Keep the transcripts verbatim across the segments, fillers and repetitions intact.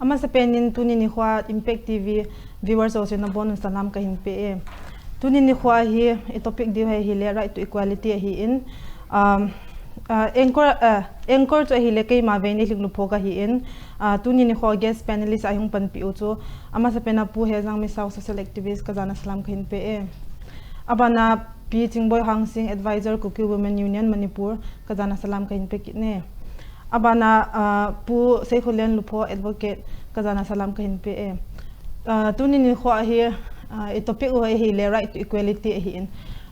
Amasapen in tuni nikho a Impact T V viewers ho chunga nabonun salam kahin pe e. Tuni nikho a hi i topic diu hi ahile right to equality ahin, um, uh, anchor, uh, anchor chu ahile keima Veinei Lhinglupho kahin, uh, tuni nikho a guest panelist a hung panpi u chu amasapen a Pu Hejang Misao, social activist, kajana salam kahin pe e. Abana Pi Chingboi Hangsing, advisor, Kuki Women Union Manipur, kajana salam kahin pe kit e. Abana, uh, Pu Seikholen Lupho, advocate, kajana salam kahin pe e. Uh, tuni nikho a hi, uh, i topic u hi ahile right to equality ahin.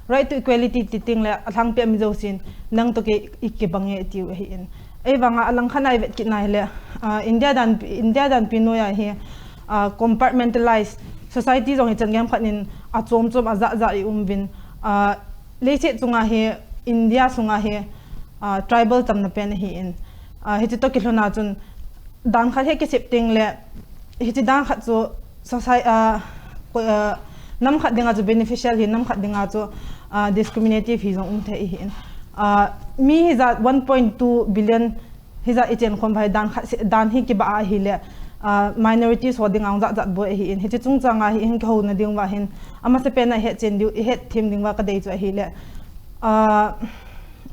Right to equality ti tengle alhangpi a mi jousen nang toh kei i kibang e tiu ahin. Ahivanga alangkhat a i vet kit na ahile, uh, India dan, India danpi noiya hi, uh, compartmentalized society jong hi chan gei khat in achom chom ajat jat i um uvin, uh, leiset chunga hi, India sunga hi, uh, tribal tamna pen ahin. Uh, hiche toh kilhon a chun dan khat hi kisep tengle, hiche dan khat chu society, uh, ko-, uh, nam khat dinga chu beneficial hi, nam khat dinga chu, uh, discriminative hi jong um thei ahin. Uh, mi hijat one point two billion hijat i chenkhom uva hi dan khat se, dan hi kibah a ahile, uh, minorities ho dinga jong jat jat boi ahin. Hiche chungchang a hi hin kihouna diuva hin amasapen a i hetchen diu, i hetthem diuva kadei chu ahile, uh,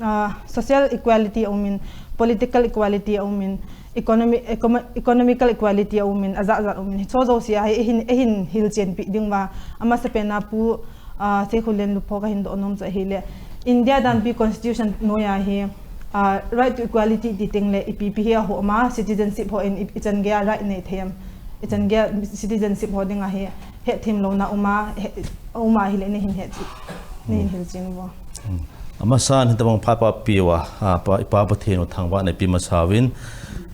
uh, social equality aumin, political equality aumin, economy, econo-, economical equality aumin, ajat jat aumin. Hicho jouse a hi i hin, i hin hilchenpi diuva amasapen a Pu, uh, Seikholen Lupho kahin doh nom chu ahile, India danpi constitution noiya hi, uh, right to equality ti tengle ipi ipi hi ahom a, citizenship hon i, i chan gei a right nei thei em? I chan gei a citizenship ho dinga hi hetthem louna um a, he, um a ahile nei hin het, nei hin hilchen uvo. Hmm. Amasan hitabang phat pa piuva, ah, pa, i Pa Pathen u thangvahna ipe masa uvin.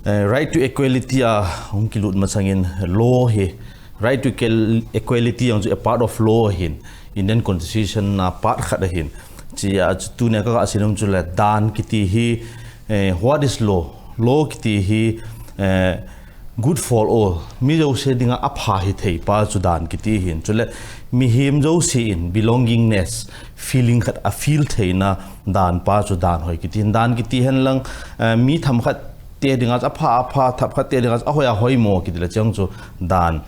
Eh, right to equality a hung kilut masangin law hi, right to equal-, equality jong chu a part of law ahin, Indian Constitution a part khat ahin. Chia chu tunia kaga seinom chu le dan kiti hi, eh, what is law? Law kiti hi, eh, good for all. Mi jouse dinga apha hithei pa chu dan kiti ahin. Chule mihem jouse in belongingness, feeling khat a feel theina dan pa chu dan hoi kiti ahin. Dan kiti henlang, eh, mi themkhat te dinga chu apha, apha, themkhat te dinga chu ahoi, ahoimo kiti le chang chu dan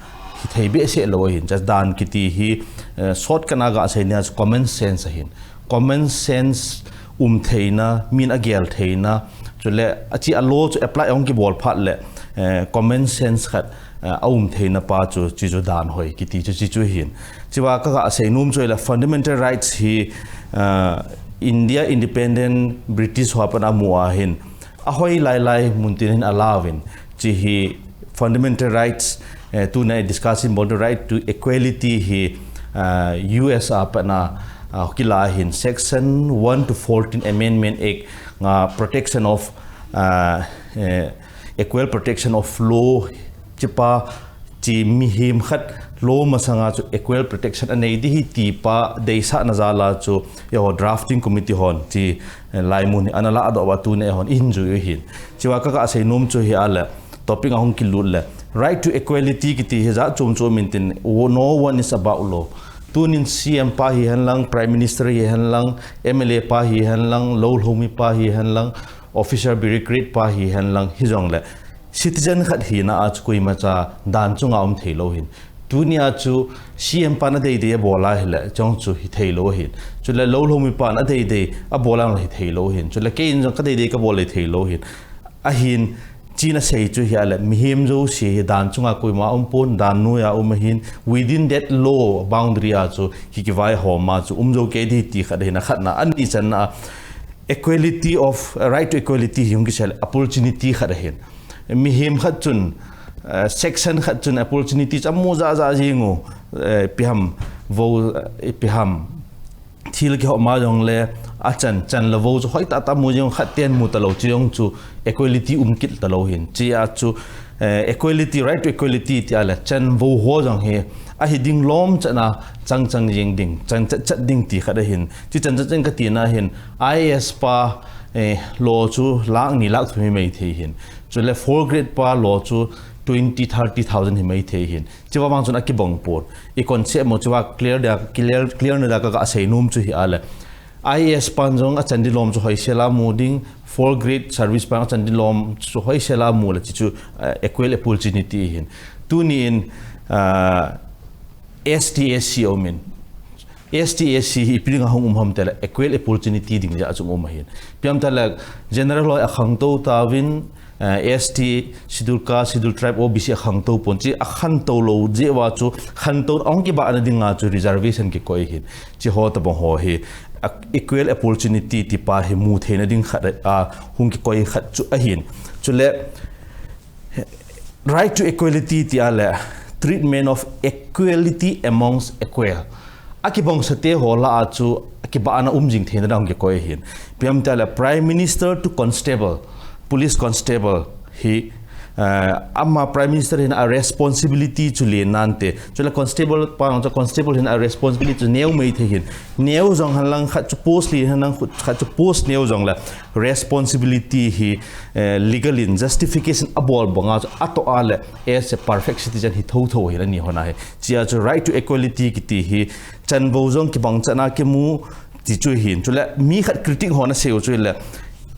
hithei behseh lou ahin. Chu dan kiti hi, eh, shortcut a ga sei nia chu common sense ahin. Common sense um theina, min agel theina, chule achi a law chu apply ahung kibol phat le, eh, common sense khat, eh, aum theina pa chu, chi chu dan hoi kiti chu, chi chu ahin. Chua kaga seinom chu le fundamental rights hi, eh, India independent British ho a pat a mu ahin. Ahoi lai lai mun tin hin alauvin. Chi hi fundamental rights, eh, tunia i discuss in bol the right to equality hi, ah, U S a pat a, ah, kila ahin Section one to fourteen Amendment Act nga protection of, ah, eh, equal protection of law chi pa chi mihem khat law masanga chu equal protection anei ding ahi ti pa deisahna jal a chu eiho drafting committee hon chi, eh, laimun hi ana ladoh uva tunia eihon i hin jui u ahin. Chua kaga seinom chu hi a le, topic a hung kilut le, right to equality kiti hi jat chom chom um intin, no one is above law. Tunin C M pa hihen lang, Prime Minister hihen lang, M L A pa hihen lang, lou lhoumi pa hihen lang, officer bureaucrat pa hihen lang, hijongle citizen khat hina a chu koimacha dan chunga um thei lou ahin. Tunia chu C M pan adei dei abol ahile, chong chu hithei lou ahin. Chule lou lhoumi pan adei dei abol ahile hithei lou ahin. Chule keiin jong kadei dei kabol le thei lou ahin. Ahin, chuna sei chu hi a le, mihem jouse hi dan chunga koima um pon, dan noiya um ahin, within that law boundary a chu hi kivaihom a chu um jou kei ding ti khat ahin, akhatna, ani channa a, equality of, uh, right to equality hi hung kisei le, opportunity khat ahin. Mihem khat chun, uh, section khat chun opportunity chu amu ja ja jing u, uh, ipi ham, vo, uh, ipi ham, thil kihou ma jongle, achan, chan le vo chu hoitah tah mu jing u, khat ten mu talou chu jong chu equality um kit talou ahin. Chia chu, eh, equality, right to equality ti a le, chan vo ho jong hi, ahi ding lom chan a, chang chang jing ding, chan chat chat ding ti khat ahin. Chi chan chat chat katina ahin, I A S pa, eh, law chu lakh ni lakh thum hi mai thei ahin. Chule four grade pa law chu twenty, thirty thousand hi mai thei ahin. Chua vang chun akibang pon. I concept mo chua clear dia, clear, clear na dia kaga seinom chu hi a le. I A S pan jong achan dilom chu hoisel a mu ding, four grade service pan achan dilom chu hoisel a mu le chi chu, uh, equal opportunity hin. Tuni in, uh, S T S C umin. S T S C hi ipi dinga hung um ham tile equal opportunity ding jeh a chu um ahin. Ipi ham tile general ho akhangtou tauvin, uh, S T, Schedule Caste, Schedule Tribe, O B C akhangtou pon chi akhantou lou jeh uva chu khantou ahung kibahna dinga chu reservation kikoi hin. Chi ho tabang ho hi, a, equal opportunity ti pa hi mu theina ding khat a, hung kikoi khat chu ahin. Chule, right to equality ti a le, treatment of equality amongst equal. Akibang sate ho lah a chu, akibahna um jing theina ding kikoi hin. Ipi ham tile Prime Minister to Constable, Police Constable hi, uh, ama Prime Minister hin a responsibility chu len nante. Chule Constable pa chu Constable hin a responsibility chu neo mai thei hin. Neo jong henlang khat chu post len henlang khat chu post neo jong le responsibility hi, uh, legal in justification abol banga chu atoh a le as a perfect citizen hi thotho hin ani hon ahi. Chi a chu right to equality kiti hi chanvo jong kibang chan a kimu ti chu hin. Chule mi khat critic hon asei u chu le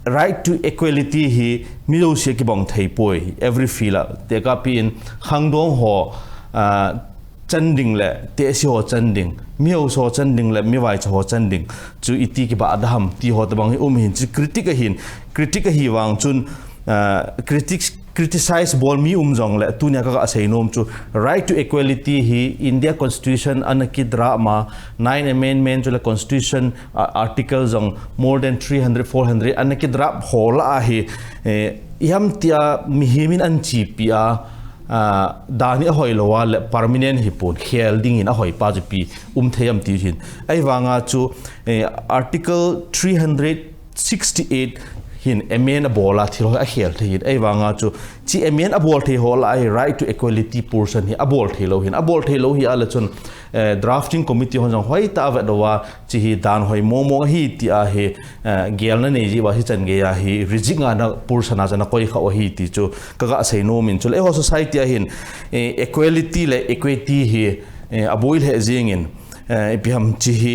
right to equality hi mi jouse kibang thei poi, every field a. Tekah pi in khangdong ho, uh, chan ding le tehsi ho chan ding, mi hausa ho chan ding le mi vaicha ho chan ding chu iti kibah da ham ti ho tabang hi um hin. Chi critic ahin, critic ahi vang chun, uh, critics criticize bol mi um jong le tunia kaga sei nom chu right to equality hi India Constitution ana kidraft ma, nine amendment chule Constitution, uh, article jong more than three hundred, four hundred ana kidraft ho lah a hi, eh, ipi ham tia mihem in ana chepi a, uh, dan hi ahoi lou a le permanent hi pon khel ding in ahoi pa chu ipi um thei ham ti hin. Ahivanga chu, eh, article three hundred sixty-eight hin amend abol a thil ho akhel thei hin. Ahivanga chu chi amend abol thei ho lah a hi right to equality portion hi abol thei lou hin. Abol thei lou hi a le chun, eh, drafting committee hon jong hoitah a avet uva chi hi dan hoi mong mong ahi ti a hi, eh, gelna nei jeh uva hichan gei a hi reject ngahna portion a chun akoi kha u ahi ti chu kaga sei nom in. Chule eiho society a hin, eh, equality le equity hi, eh, aboi lheh jeng in, eh, ipi ham chi hi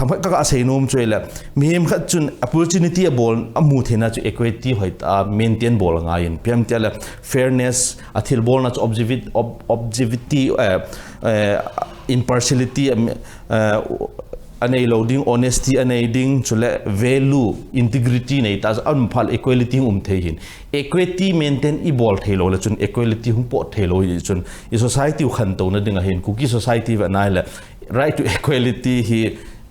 themkhat kaga sei nom chu le, mihem khat chun opportunity abol amu theina chu equity hoitah a maintain bol angai in. Ipi ham tia le fairness, athilbolna chu objectivity, ob-, objectivity, eh, eh, impartiality, em, eh, anei lou ding, honesty anei ding, chule value, integrity nei tah a chu aum phat le equality um thei hin. Equity maintain ibol thei lou le chun equality hung pot thei lou hi chun i society u khantouna ding ahin. Kuki society ve nai le right to equality hi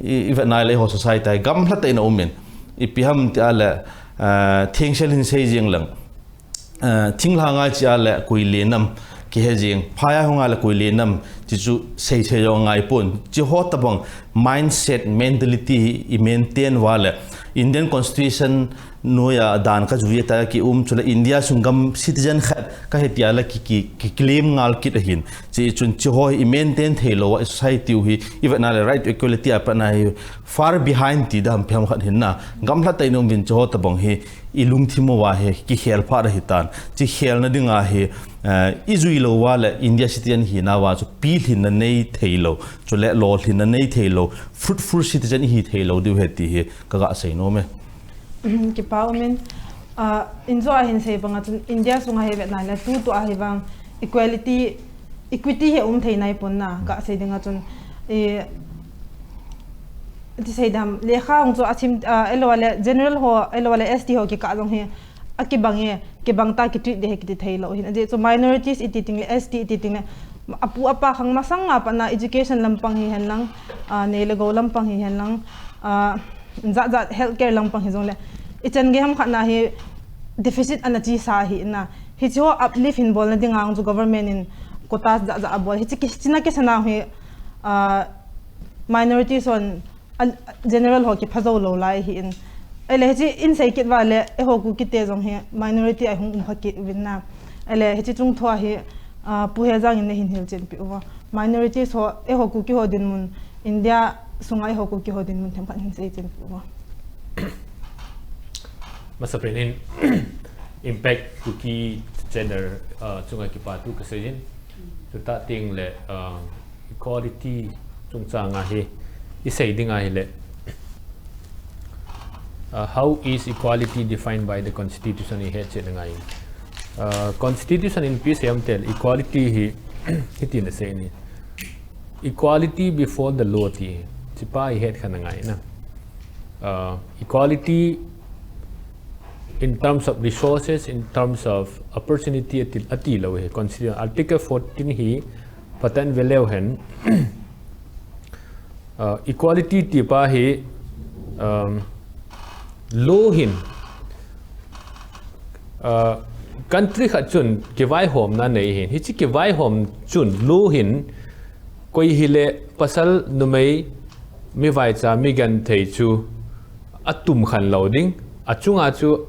i, i ve nai le ho society a gamla tah in aum in. Ipi ham tia le, ah, thengsel hin sei jeng lang, ah, thinglhang a chia le koi le nam kihe jeng, phai a hung a le koi le nam ti chu sei sei jong angai pon. Chi ho tabang mindset, mentality hi i maintain uva le Indian Constitution noiya dan kajui a tah a kium chule India sung gam citizen khat kahi tia le ki, ki, ki claim ngal kit ahin. Chi chun chi ho hi i maintain thei lou a, i society u hi i ve nai le right to equality a pat na hi far behind ti dam phiam khat hin na. Gamla tah in um vin chi ho tabang hi i lungthim uva hi kikhel phat ahi tan. Chi khelna ding a hi, eh, i jui lou uva le India citizen hina uva chu pilhinna nei thei lou, chule lolhinna nei thei lou, fruitful citizen i hi thei lou diu ahi ti hi kaga sei nom e. Kipa um in, ah, in jo a hin sei bang a chun India sunga hi ve nai le tutu a hi vang equality, equity hi um thei nai pon na, ka sei ding a chun, eh, ti sei dam, lekha hung chu a chim, ah, ahilou le general ho, ahilou le S T ho kikah jong hi akibang e, kibang tah a ki treat ding ahi kiti thei lou hin. Ajeh chu minorities i ti teng le, S T i ti teng le, apu apa khang masang a pat na education lampang hihen lang, ah, nei le gou lampang hihen lang, ah, jat jat healthcare lampang hi jong le, i chan gei ham khat na hi deficit ana chi sa hi na. Hichi ho uplift hin bolna ding a chu government in quotas jat jat abol. Hichi ki, hichi na kisa na hi, ah, minorities hon a, general ho kipha jou lou lai ahin. Ahile hichi in sei kit uva le, eiho Kuki te jong hi minority a hung um pha kit uvin na. Ahile hichi chung thua hi, ah, Pu Hejang in nei hin hilchen pi uva. Minorities ho, eiho Kuki ho dinmun, India sunga eiho Kuki ho dinmun themkhat hin seichen pi uva. Masapen in impact Kuki gender, ah, chunga kipathu kasei in. Chutah teng le, ah, equality chungchang a hi i sei ding ahi le, Uh, how is equality defined by the constitution? I hetchet angai. Uh, constitution in piece em tel equality hi, hitin asei in. Equality before the law ti. Hichepa i hetkhen angai na. Uh, equality in terms of resources, in terms of opportunity ati, ati lou hi. Constitution Article fourteen hi patan veleu hen. Uh, equality tipa hi, um, law hin, uh, country khat chun kivaihomna nei hin. Hiche kivaihom chun law hin koi hile pasal numei mivaicha migenthei chu atum khen lou ding. Achunga chu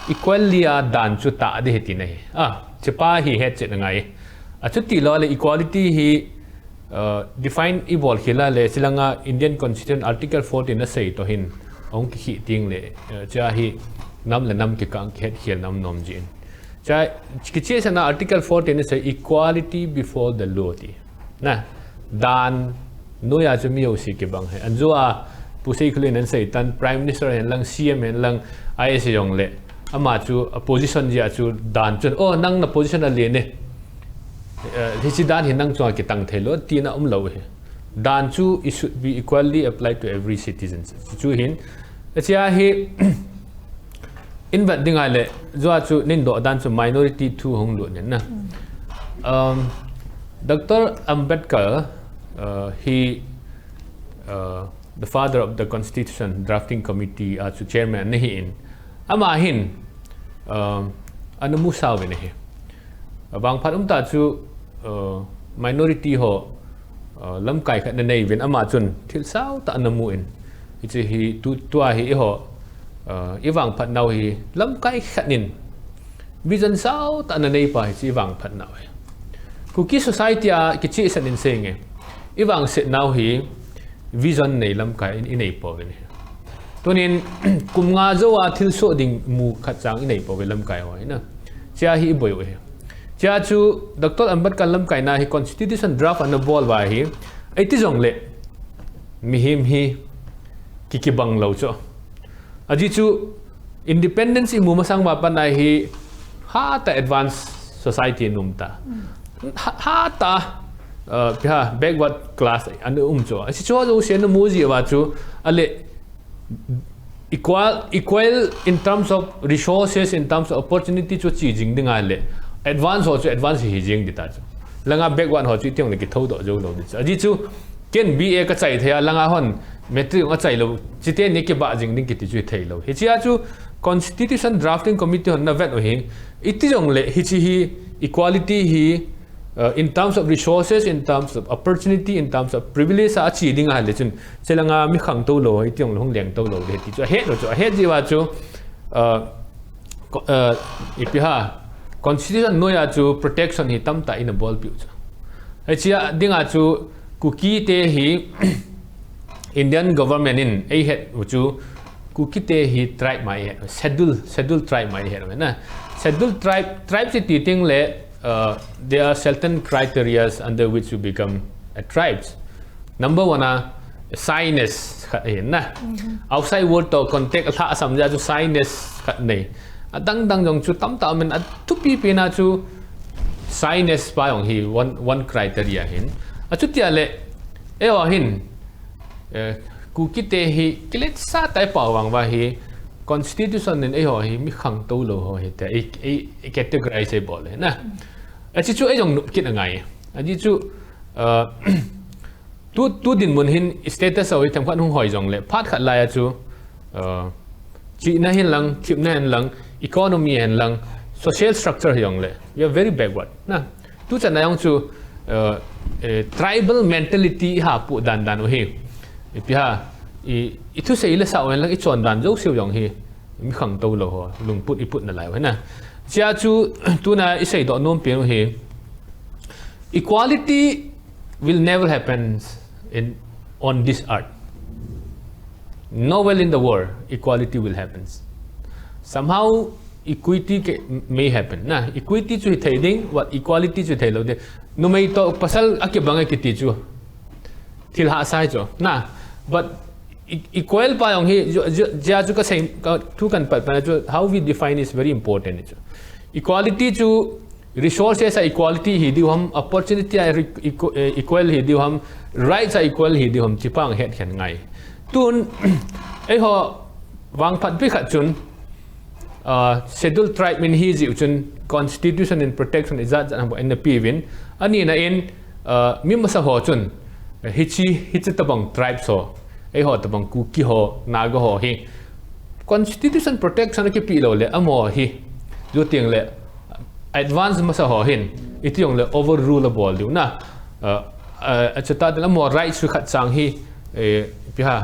equally a dan chu tah ding hiti ahi. Ah, hichepa hi hetchet angai. Achuti lou le equality hi, uh, define ibol khel le, chulanga Indian Constitution Article fourteen asei toh hin, ahung kikhih ding le, uh, hiche hi nam le nam kikah a kihetkhelna um nom jin. Hiche, kichehsahna Article fourteen asei equality before the law ti. Na, dan noiya chu mi jouse kibang ahi. Anjo a, Pu Seikhullen in asei tan, Prime Minister hen lang, C M hen lang, I A S jong le. Ama chu a position jeh a chu dan chun, oh, nang na position alen e. Eh, hiche dan hi nang chunga kitang thei lou, tina um lou hi. Dan chu it should be equally applied to every citizen. Chu hin, hiche hi, in vet ding ahile, joa chu nin doh dan chu minority thu hung lut nin na. Um, Doctor Ambedkar, uh, he, uh, the father of the Constitution Drafting Committee, uh, chu chairman ana hi in. Ama hin, um, ana mu sao ve ahi. Vangphat umtah chu, uh, minority ho, uh, lamkai khat ana nei uvin ama chun thil sao tah ana mu in. Hiche hi tu, tua hi eiho, uh, i vangphat nau hi lamkai khat in vision sao tah ana nei pa hiche i vangphat nau hi. Kuki society a kichehsah in seinge. I vangset nau hi vision nei lamkai i nei pouvin ahi. Tunin, kum nga jou a thilsoh ding mu khat chang i nei pouve lamkai ho hi na. Hiche hi i boi u ahi. Hiche chu Doctor Ambedkar lamkaina hi constitution draft ana bol uva hi. Iti jongle, mihem hi ki, kibang lou chu. Ajeh chu independence i mu masang uva pat a hi hatah advanced society i um ta. Ha, hatah, uh, ipi ham, backward class ana um chu. Hiche chu jouse ana mu jeh uva chu, ahile, equal, equal in terms of resources, in terms of opportunity chu che jing ding ahile, advance ho chu advance hi jing ding ta chu. Langa backward ho chu iti jongle kithoudoh jou lou ding chu. Ajeh chu, ken B A ka chai thei a, langa hon matric ka chai lou, chuteni kibah jing ding kiti chu thei lou. Hiche a chu Constitution Drafting Committee hon ana vet u hi, iti jongle hiche hi equality hi, uh, in terms of resources, in terms of opportunity, in terms of privilege a che ding ahile chun, hiche langa mi khangtou lou, iti jongle hung lengtou lou ding ti chu ahet lou chu, ahet jeh uva chu, uh, co-, uh, ipi ham, constitution noiya chu protection hi tamtah in abolpeh u chu. Hiche dinga chu Kuki te hi Indian government in eihet u chu Kuki te hi tribe ma eihet, schedule, schedule tribe ma eihet u na. Schedule tribe, tribe chu iti teng le, uh, there are certain criterias under which you become a tribe. Number one a, shyness khat ahi na. Outside world to contact alhahsam jeh a chu shyness khat nei. Adang dang jong chu tamtah um in, athupi pen a chu shyness pa jong hi one, one criteria ahin. Achuti ahile, eiho hin, eh, Kuki te hi kiletsah tah a i pao vang uva hi, constitution in eiho hi mi khangtou lou ho hi tia i, i, i categorize eibol u na. Hiche chu ei jong nop kit angai. Ajeh chu, uh, tu, tu dinmun hin status ho hi themkhat hung hoi jongle, phat khat laiya chu, uh, chihna hin lang, thepna hin lang, economy hin lang, social structure hi jongle, we are very backward na. Tuchan a jong chu, uh, eh, tribal mentality i hapoh dan dan u hi. Ipi ham, i, i thusei le sah u hin lang, i chondan jouse u jong hi mi khangtou lou ho lungput i put nalai u hi na. Hiche a chu tuna i seidoh nom pen u hi, equality will never happen in, on this earth. Nowhere in the world equality will happen. Somehow equity ke, may happen na. Equity chu hithei ding, but equality chu hithei lou ding. Numei toh pasal akibang e kiti chu thil hahsa ahi chu na. But E-, equal pa jong hi, jo, jo, jia chu ka sei, ka, thu kan pat pa chu, how we define is very important chu. Equality chu, resources a equality hi diu ham, opportunity a re-, equ-, eh, equal hi diu ham, rights a equal hi diu ham, chi pang het khen ngai. Tun, eiho, vangphat pi khat chun, uh, Scheduled Tribe min hi jiu chun, constitution in protection ijat jat ham bo en na pi vin, ani na in, uh, mi masa ho chun, hichi, hichi tabang tribes ho, eiho tabang Kuki ho, Naga ho hi. Constitution protection kipi lo le, amo hi. Ju ting le, advance masa ho hin, iti jong le overrule a bol diu na. Uh, uh, achuta de amo rights khat chang hi, eh, pi ha.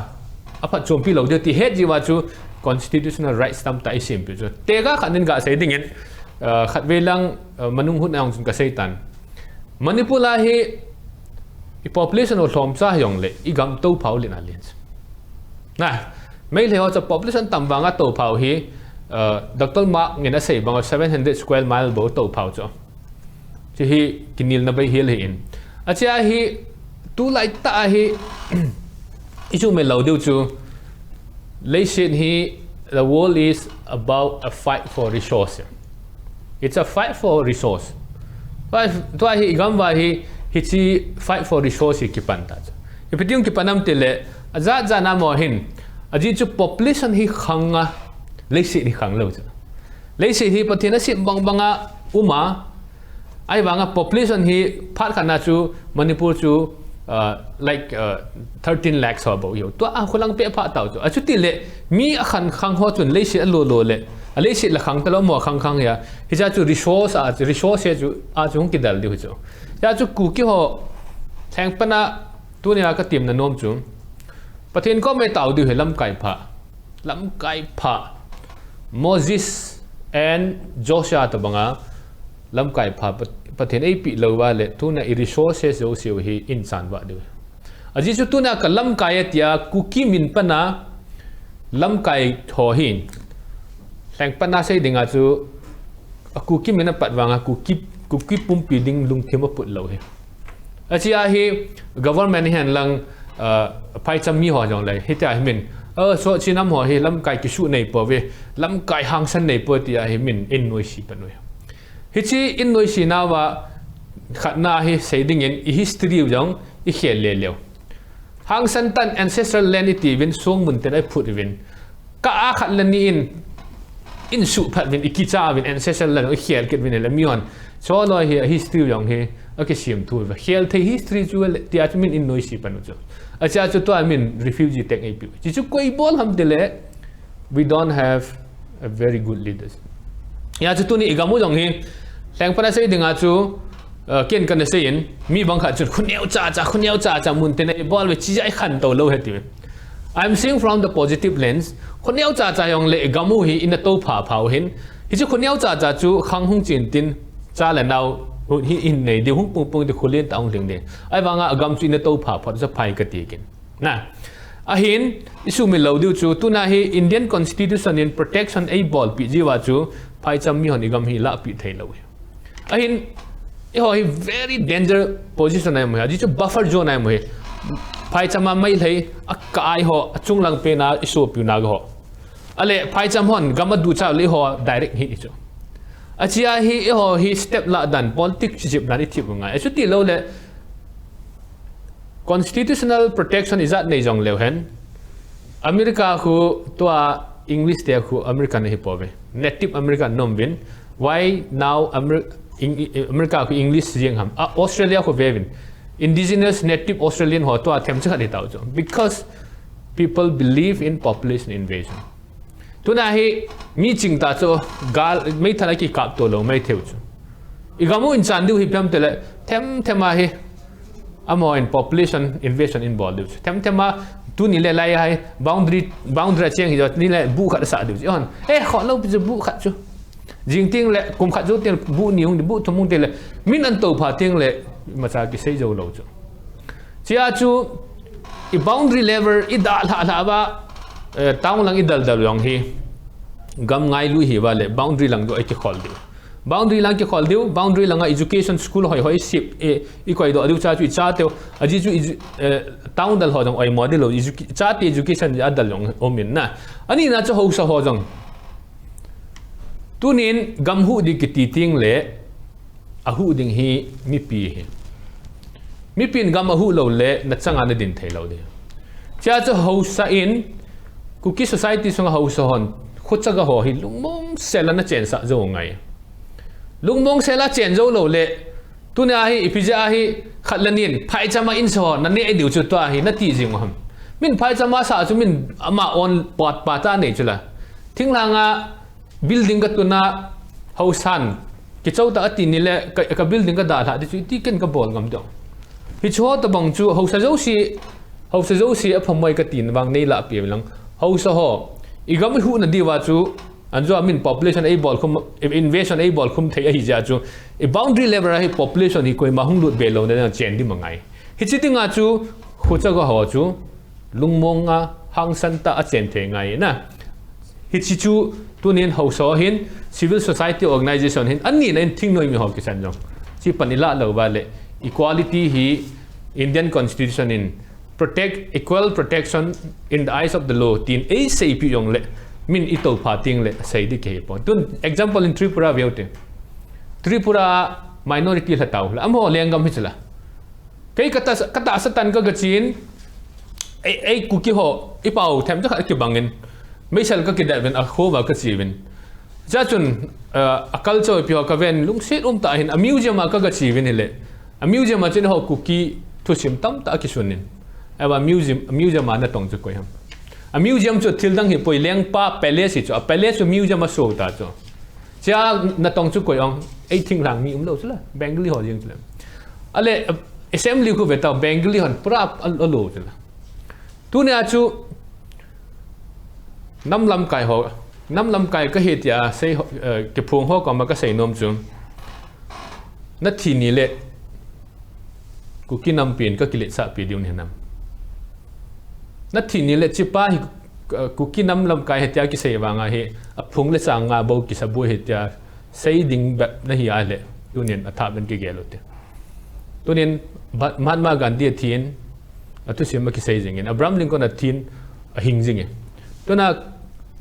Aphat chom pi lo diu ti het jiu va chu constitutional rights tam ta i sim pi chu. Tega khat nin ga sei ding in, uh, khat ve lang, uh, manung hun ang chun ka sei tan. Manipur a hi i population ho lhom cha jong le i gam to phau lin a lin. Na, Meitei ho cha population tam vang a to phau hi, uh, Doctor Mark ngin a sei bang seven hundred square mile bo to phau chu. Chi hi kinil na bai hil hi in. Achia hi tu lai ta hi isu me lo diu chu. Leiset hi, the world is about a fight for resource. It's a fight for resource. Tua, tua hi i gam va hi, hichi fight for resource hi kipan ta chu. Ipi ting kipan am ti le, aja ja na mo hin, aji chu population hi khang a, leiset hi khang lo chu. Leiset hi Pathen a sim bang bang a um a, Ahivanga population hi phat khat na chu Manipur chu, uh, like, uh, thirteen lakhs ho bou hi. Tua a khulang pe pha tau chu. Achuti le mi a khang khang ho chun leiset a lo lo le. A leiset la khang ta lo mo khang khang ya. Hicha chu resource a chu, resource chu a chu hung kidal diu chu. Ya chu Kuki ho theng pana tunia ka tim na nom chu. Pathen kom e tau diu hi lamkai pha. Lamkai pha. Moses and Joshua tabanga lamkai pha Pat-, Pathen eipi lo va le tuna i resources jo siu hi in chan va diu. Aji chu tuna ka lamkai atia Kuki min pana lamkai tho hin. Leng pana sei dinga chu a Kuki min a pat vanga Kuki, Kuki pumpi ding lungthim a put lo hi. Achia hi government hi hen lang, uh, phaicham mi ho jong le, hitia hi min, uh, so chinam ho hi lamkai kisu nei po ve, lamkai hangsan nei po tia hi min in noise pan u. Hichi in noise na va khat na hi sei ding in i history u jong i khel le leu. Hangsan tan ancestral land i ti vin sung mun ten ai phut vin. Ka a khat le ni in, in su phat vin, i kicha vin, ancestral land i khel kit vin le mi hon. Cho loi hi a history jong hi, a kisiam thu va. Khel thei history chu le, tia chu min in noise pan u chu. Achia chu tua min refugee teng ei piu. Chi chu koi bol ham ti le, we don't have a very good leaders. Ya chu tuni i gam u jong hi, leng pana sei dinga chu, uh, ken kana sei in, mi bang khat chun, khuneo cha cha, khuneo cha cha mun te nei bol ve chi jai khan to lo he ti ve. I'm seeing from the positive lens, khuneo cha cha jong le i gam u hi in a to pha pha u hin, hichi khuneo cha cha chu khang hung chin tin, cha le nau, hu-, hi in nei di hung pung pung di khulin ta hung ling di. Ahivanga a gam chu in a to pha pha, sa phai ka ti kin. Na, ahin, i sumil lo diu chu, tuna hi Indian Constitution in protection ei bolpi jiu va chu, phaicham mi hon i gam hi lahpi thei lo hi. Ahin, i ho hi very danger position ai mo hi, aji chu buffer zone ai mo hi. Phaicham a mai lhei, a ka ai ho, a chung lang pe na, i supiu na ho. Ale, phaicham hon, gam a du cha le ho, direct hi i chu. Achia hi, i ho hi step la dan, politics jip dan i thip ngai. Achuti lo le, Constitutional protection ijat nei jong leu hen. America khu tua English te khu American hi po ve. Native American nom vin. Why now Amer-, Eng-, America khu English jing ham? A, Australia khu ve vin. Indigenous native Australian ho tua them chi khat hi tau chu. Because people believe in population invasion. Tuna hi mi ching ta chu gal meithal a kikap to lo mai theu chu. I gam u in chan diu hi piam te le them them a hi. Amo in population invasion in bol diu chu. Them them a tuni le lai a hi boundary, boundary a cheng hi jo ni le bu khat sa diu chu. Hon, eh, kho lo pi chu bu khat chu. Jing ting le kum khat jo ting bu ni hung di bu thum hung te le min an to pha ting le macha kisei jo lo chu. Chia chu i boundary level i da lha lha va, eh, town lang i dal dal jong hi gam ngai lui hi va le boundary lang jo i kikhol diu. Boundary lang kikhol diu, boundary langa education school hoihoi sep, eh, i koidoh diu cha chu i chateu, ajeh chu edu-, eh, town dal ho jong oimo ding lou, educa-, chate education adal jong um in na. Anina chu haosa ho jong. Tunin gam huh ding kiti teng le, ahuh ding hi mipi ahi. Mipin gam ahuh lou le, nachanga nadin thei lou ding. Chea chu haosa in, Kuki society sunga haosa hon, khochaga ho hi lungmong sela nachensah jou ngai. Lungmong sela chen jou lou le, tunia hi, ipi jeh a hi, khat le ni in, phaichama insa ho, naneh diu chu tua hi, nati jing u ham. Min phaichama sa chu min ama on pot pa ta nei chu la. Thinglhanga building ka tuna, haosan, kichou ta ati ni le, ka, ka building ka dalha ding chu, iti ken ka bol ngam ding. Hiche ho tabang chu, haosa jouse, haosa jouse aphamoi ka tin vang nei lah pe lang. Haosa ho, i gam i huhna diuva chu, anjo a min population ei bol khum, invasion ei bol khum thei ahi jeh a chu, i boundary level a hi population hi koima hung lut be louna chen ding mangai. Hiche dinga chu, khochaga ho chu, lungmonga hangsan tah a chen thei ngai na. Hiche chu tunin haosa ho hin, civil society organization hin, anina in thingnoi mi ho kisan jong. Chi pan i lah lou uva le, equality hi Indian Constitution in protect, equal protection in the eyes of the law, tin ei seipi jong le, min i toupha teng le, sei ding kihepon. Tun example in Tripura veu te. Tripura minority lha tau, la amaho lenggam hi chu la. Kei ka ta, ka tahsa tan ka gachen, ei, ei Kuki ho, i pao them cha khat kibang in, meisel ka kidet uvin, a kho uva ka che uvin. Chea chun, eh, a culture ipi ho ka ven, lungset um tah in, a museum a ka gache uvin hile. A museum a chun ho Kuki thusim tamtah a kisun in. Ahivang museum, museum a natong chu koi ham. A museum chu thil dang hipoi, lengpa palace hi chu, a palace chu museum a suh ta chu. Chea natong chu koi ong, ei thinglhang mi um lou chu la, Bengali ho jeng chu la. Ale, assembly khu ve tau, Bengali hon pura a, a lou chu la. Tunia chu, nam lamkai ho, nam lamkai ka hi tia sei ho, eh, kiphong ho koma ka sei nom chu. Nathi ni le, Kuki nampin ka kiletsahpi diu ahi nam. Nathi ni le, hichepa hi, eh, Kuki nam lamkai ahi tia kisei vanga hi, aphung le chang nga bou kisa bou ahi tia, sei ding bep nahi a le, tunin athah ben kigel u te. Tunin, Ba-, Mahatma Gandhi athin, athusim a kisei jingin, Abraham Lincoln athin, ahing jingin. Tuna,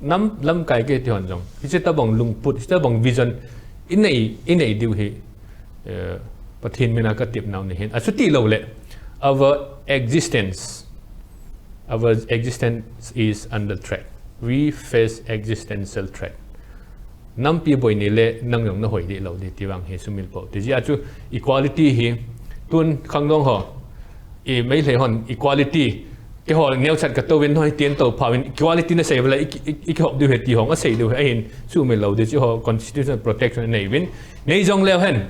nam lamkai kiti hon jong. Hiche tabang lungput, hiche tabang vision, i nei, i nei diu hi, eh, Pathen mina ka tepnau ahin. Achuti lou le, our existence, our existence is under threat. We face existential threat. Nampi boi ni le nang jong na hoi deh lou ding ti vang hi sumil pou. Ti jeh a chu equality hi tun khangdong ho. I Meitei hon equality. Keiho neocha ka tou vin hoi tien tou pha vin equality na sei vala i, i, i kihop diu ahi ti hong a sei diu ahin sumil lou ding chu ho constitutional protection nei vin. Nei jong leu hen.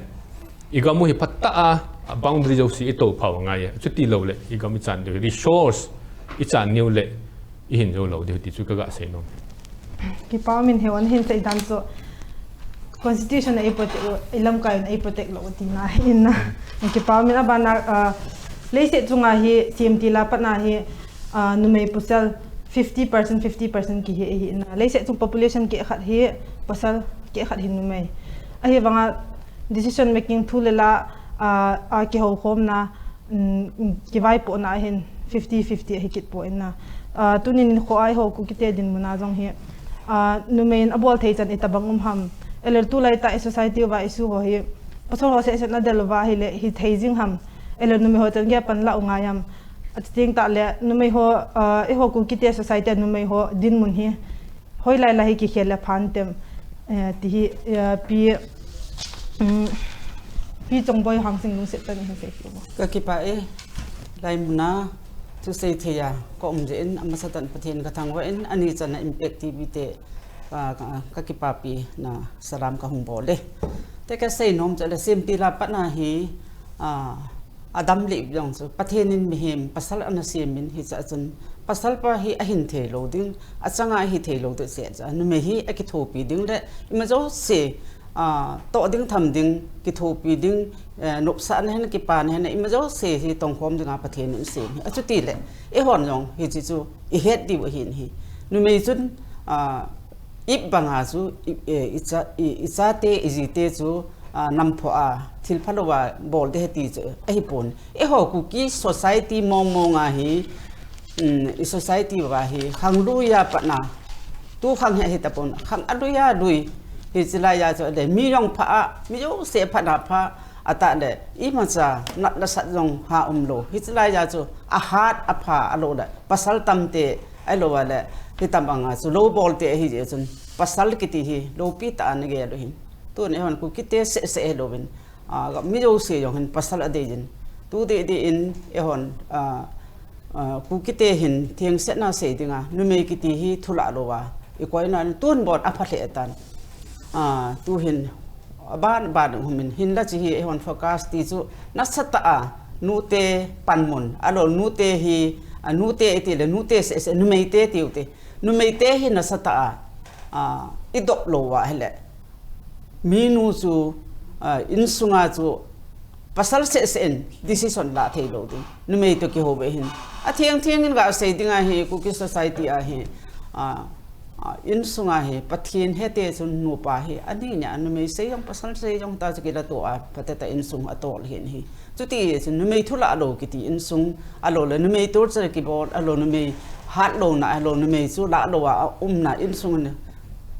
I gam u hi phatah a, a boundary jouse i tou pha u ngai e. Chuti lou le, i gam i chan diu, resource i chan niu le, i hin jou lou diu ti chu ka ga sei nom. Kipa min he wan hin sei dan chu constitution a ei protect lou, i lamkai in ei protect lou tina in na. Kipa min a ban a, ah, leiset chunga hi, C M T la pat na hi, ah, numei pasal fifty percent, fifty percent kihi ahi na. Leiset chung population keh khat hi pasal, keh khat hi numei. Ahivanga decision making thu le la, ah, a kihoukhomna, um, kivaipohna ahin fifty fifty ahi kit poi na. Ah, tunin in kho a eiho Kukite dinmun a jong hi, ah, numei in abol thei chan itobang um ham. Ahileh tulai tah i society uva issue ho hi, pasal ho seh seh na del uva ahileh hithei jing ham. Ahileh numei ho chan gei a pan la u ngai ham. Achuti teng tah le, numei ho, ah, eiho Kukite society a numei ho dinmun hi hoilai lai hi kikhel le pha tem, eh, ti hi, eh, Pi, um, Pi Chongboi Hangsing lungset tah in hin sei kit u. Ka kipa e, lai mun a thusei thei a ka um jeh in, amasa tah in Pathen ka thangvah in, ani chan a Impact T V te, ah, ka, ka kipapina salam ka hung bol e. Te ka sei nom chu le, C M T la pat na hi, ah, adam lih jong chu, Pathen in mihem pasal ana sem in, hiche a chun pasal pa hi ahin thei lou ding, achanga ahi thei lou ding seh chu, numei hi akithopi ding le, ima jouse, ah, toh ding tham ding, kithopi ding, eh, nopsahna hen, kipana hen, ima jouse hi tongkhom dinga Pathen in asem hi. Achuti le, eihon jong hiche chu i het diu ahin hi. Numei chun, ah, Ip banga chu, i, e, i cha, i, i chate, i jite chu, a, nampho a, thil phalou a bol ding ahi ti chu, ahi pon. Eiho Kuki society mong mong a hi, um, i society va hi, khang lui a patna, tu khang hi ahi tapon, khang alui a lui, hiche lai a chu, le mi jong pha a, mi jouse phatna pha, atah le, imacha, nat le sat jong ha umlou. Hiche lai a chu, ahat, apha, alou le, pasal tamte, ahilou le, hitabang a chu, lou bol te ahi jeh chun, pasal kiti hi, loupi tah a ana gel u hin. Tun eihon Kuki te seh seh hilouvin, a, mi jouse jong hin pasal adei jin. Tu deh deh in, eihon, a, a, Kuki te hin, thengsetna sei dinga, numei kiti hi, thu lah lou a, i koina, tun bon apha lheh tan. A, tu hin, aban, ban hung um in, hinla hiche hi, eihon focus ti chu, nasatah a, nute panmun, ahilou, nute hi, a, nute iti le, nute seh seh, numei te tiu te. Numei te hi nasatah a, a, i dop lou a hile. Minu chu, a, insunga chu, pasal seh seh in decision la thei lou ding. Numei toh kihou ve hin. Atheng theng in ga sei ding ahi, Kuki society a hi, a, a, insunga hi, Pathen hete chun nupa hi, ani nia, numei sei jong, pasal sei jong ta chu kila to a, phatah tah insung atol hin hi. Chuti chun numei thu lah lou kiti insung, ahilou le numei torture kibol, ahilou numei hat louna, ahilou numei chu lah lou a, a umna insung ni.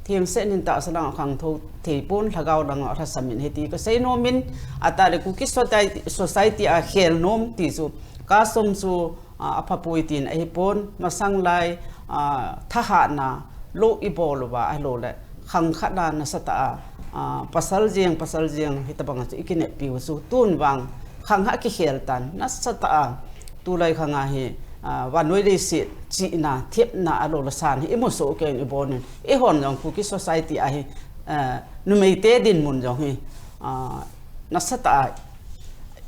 Thengse nin tahsa lang a khangtou thei pon, lhagao lang a lhasam in ahi ti ka sei nom in, atah le Kuki society, society a khel nom ti chu, custom chu, a, apha poi tin ahi pon, masang lai, a, thahatna, lou i bol uva, ahilou le, khang khat a nasatah a, a, pasal jeng, pasal jeng, hitabang a chu i kineppi u chu, tun vang, khang a kikhel tan, nasatah a, tulai khang a hi, a, vannoi leiset, chihna, thepna, ahilou le san hi, i mu soh kei in i bol in, eihon jong Kuki society a hi, a, numei te dinmun jong hi, a, nasatah a,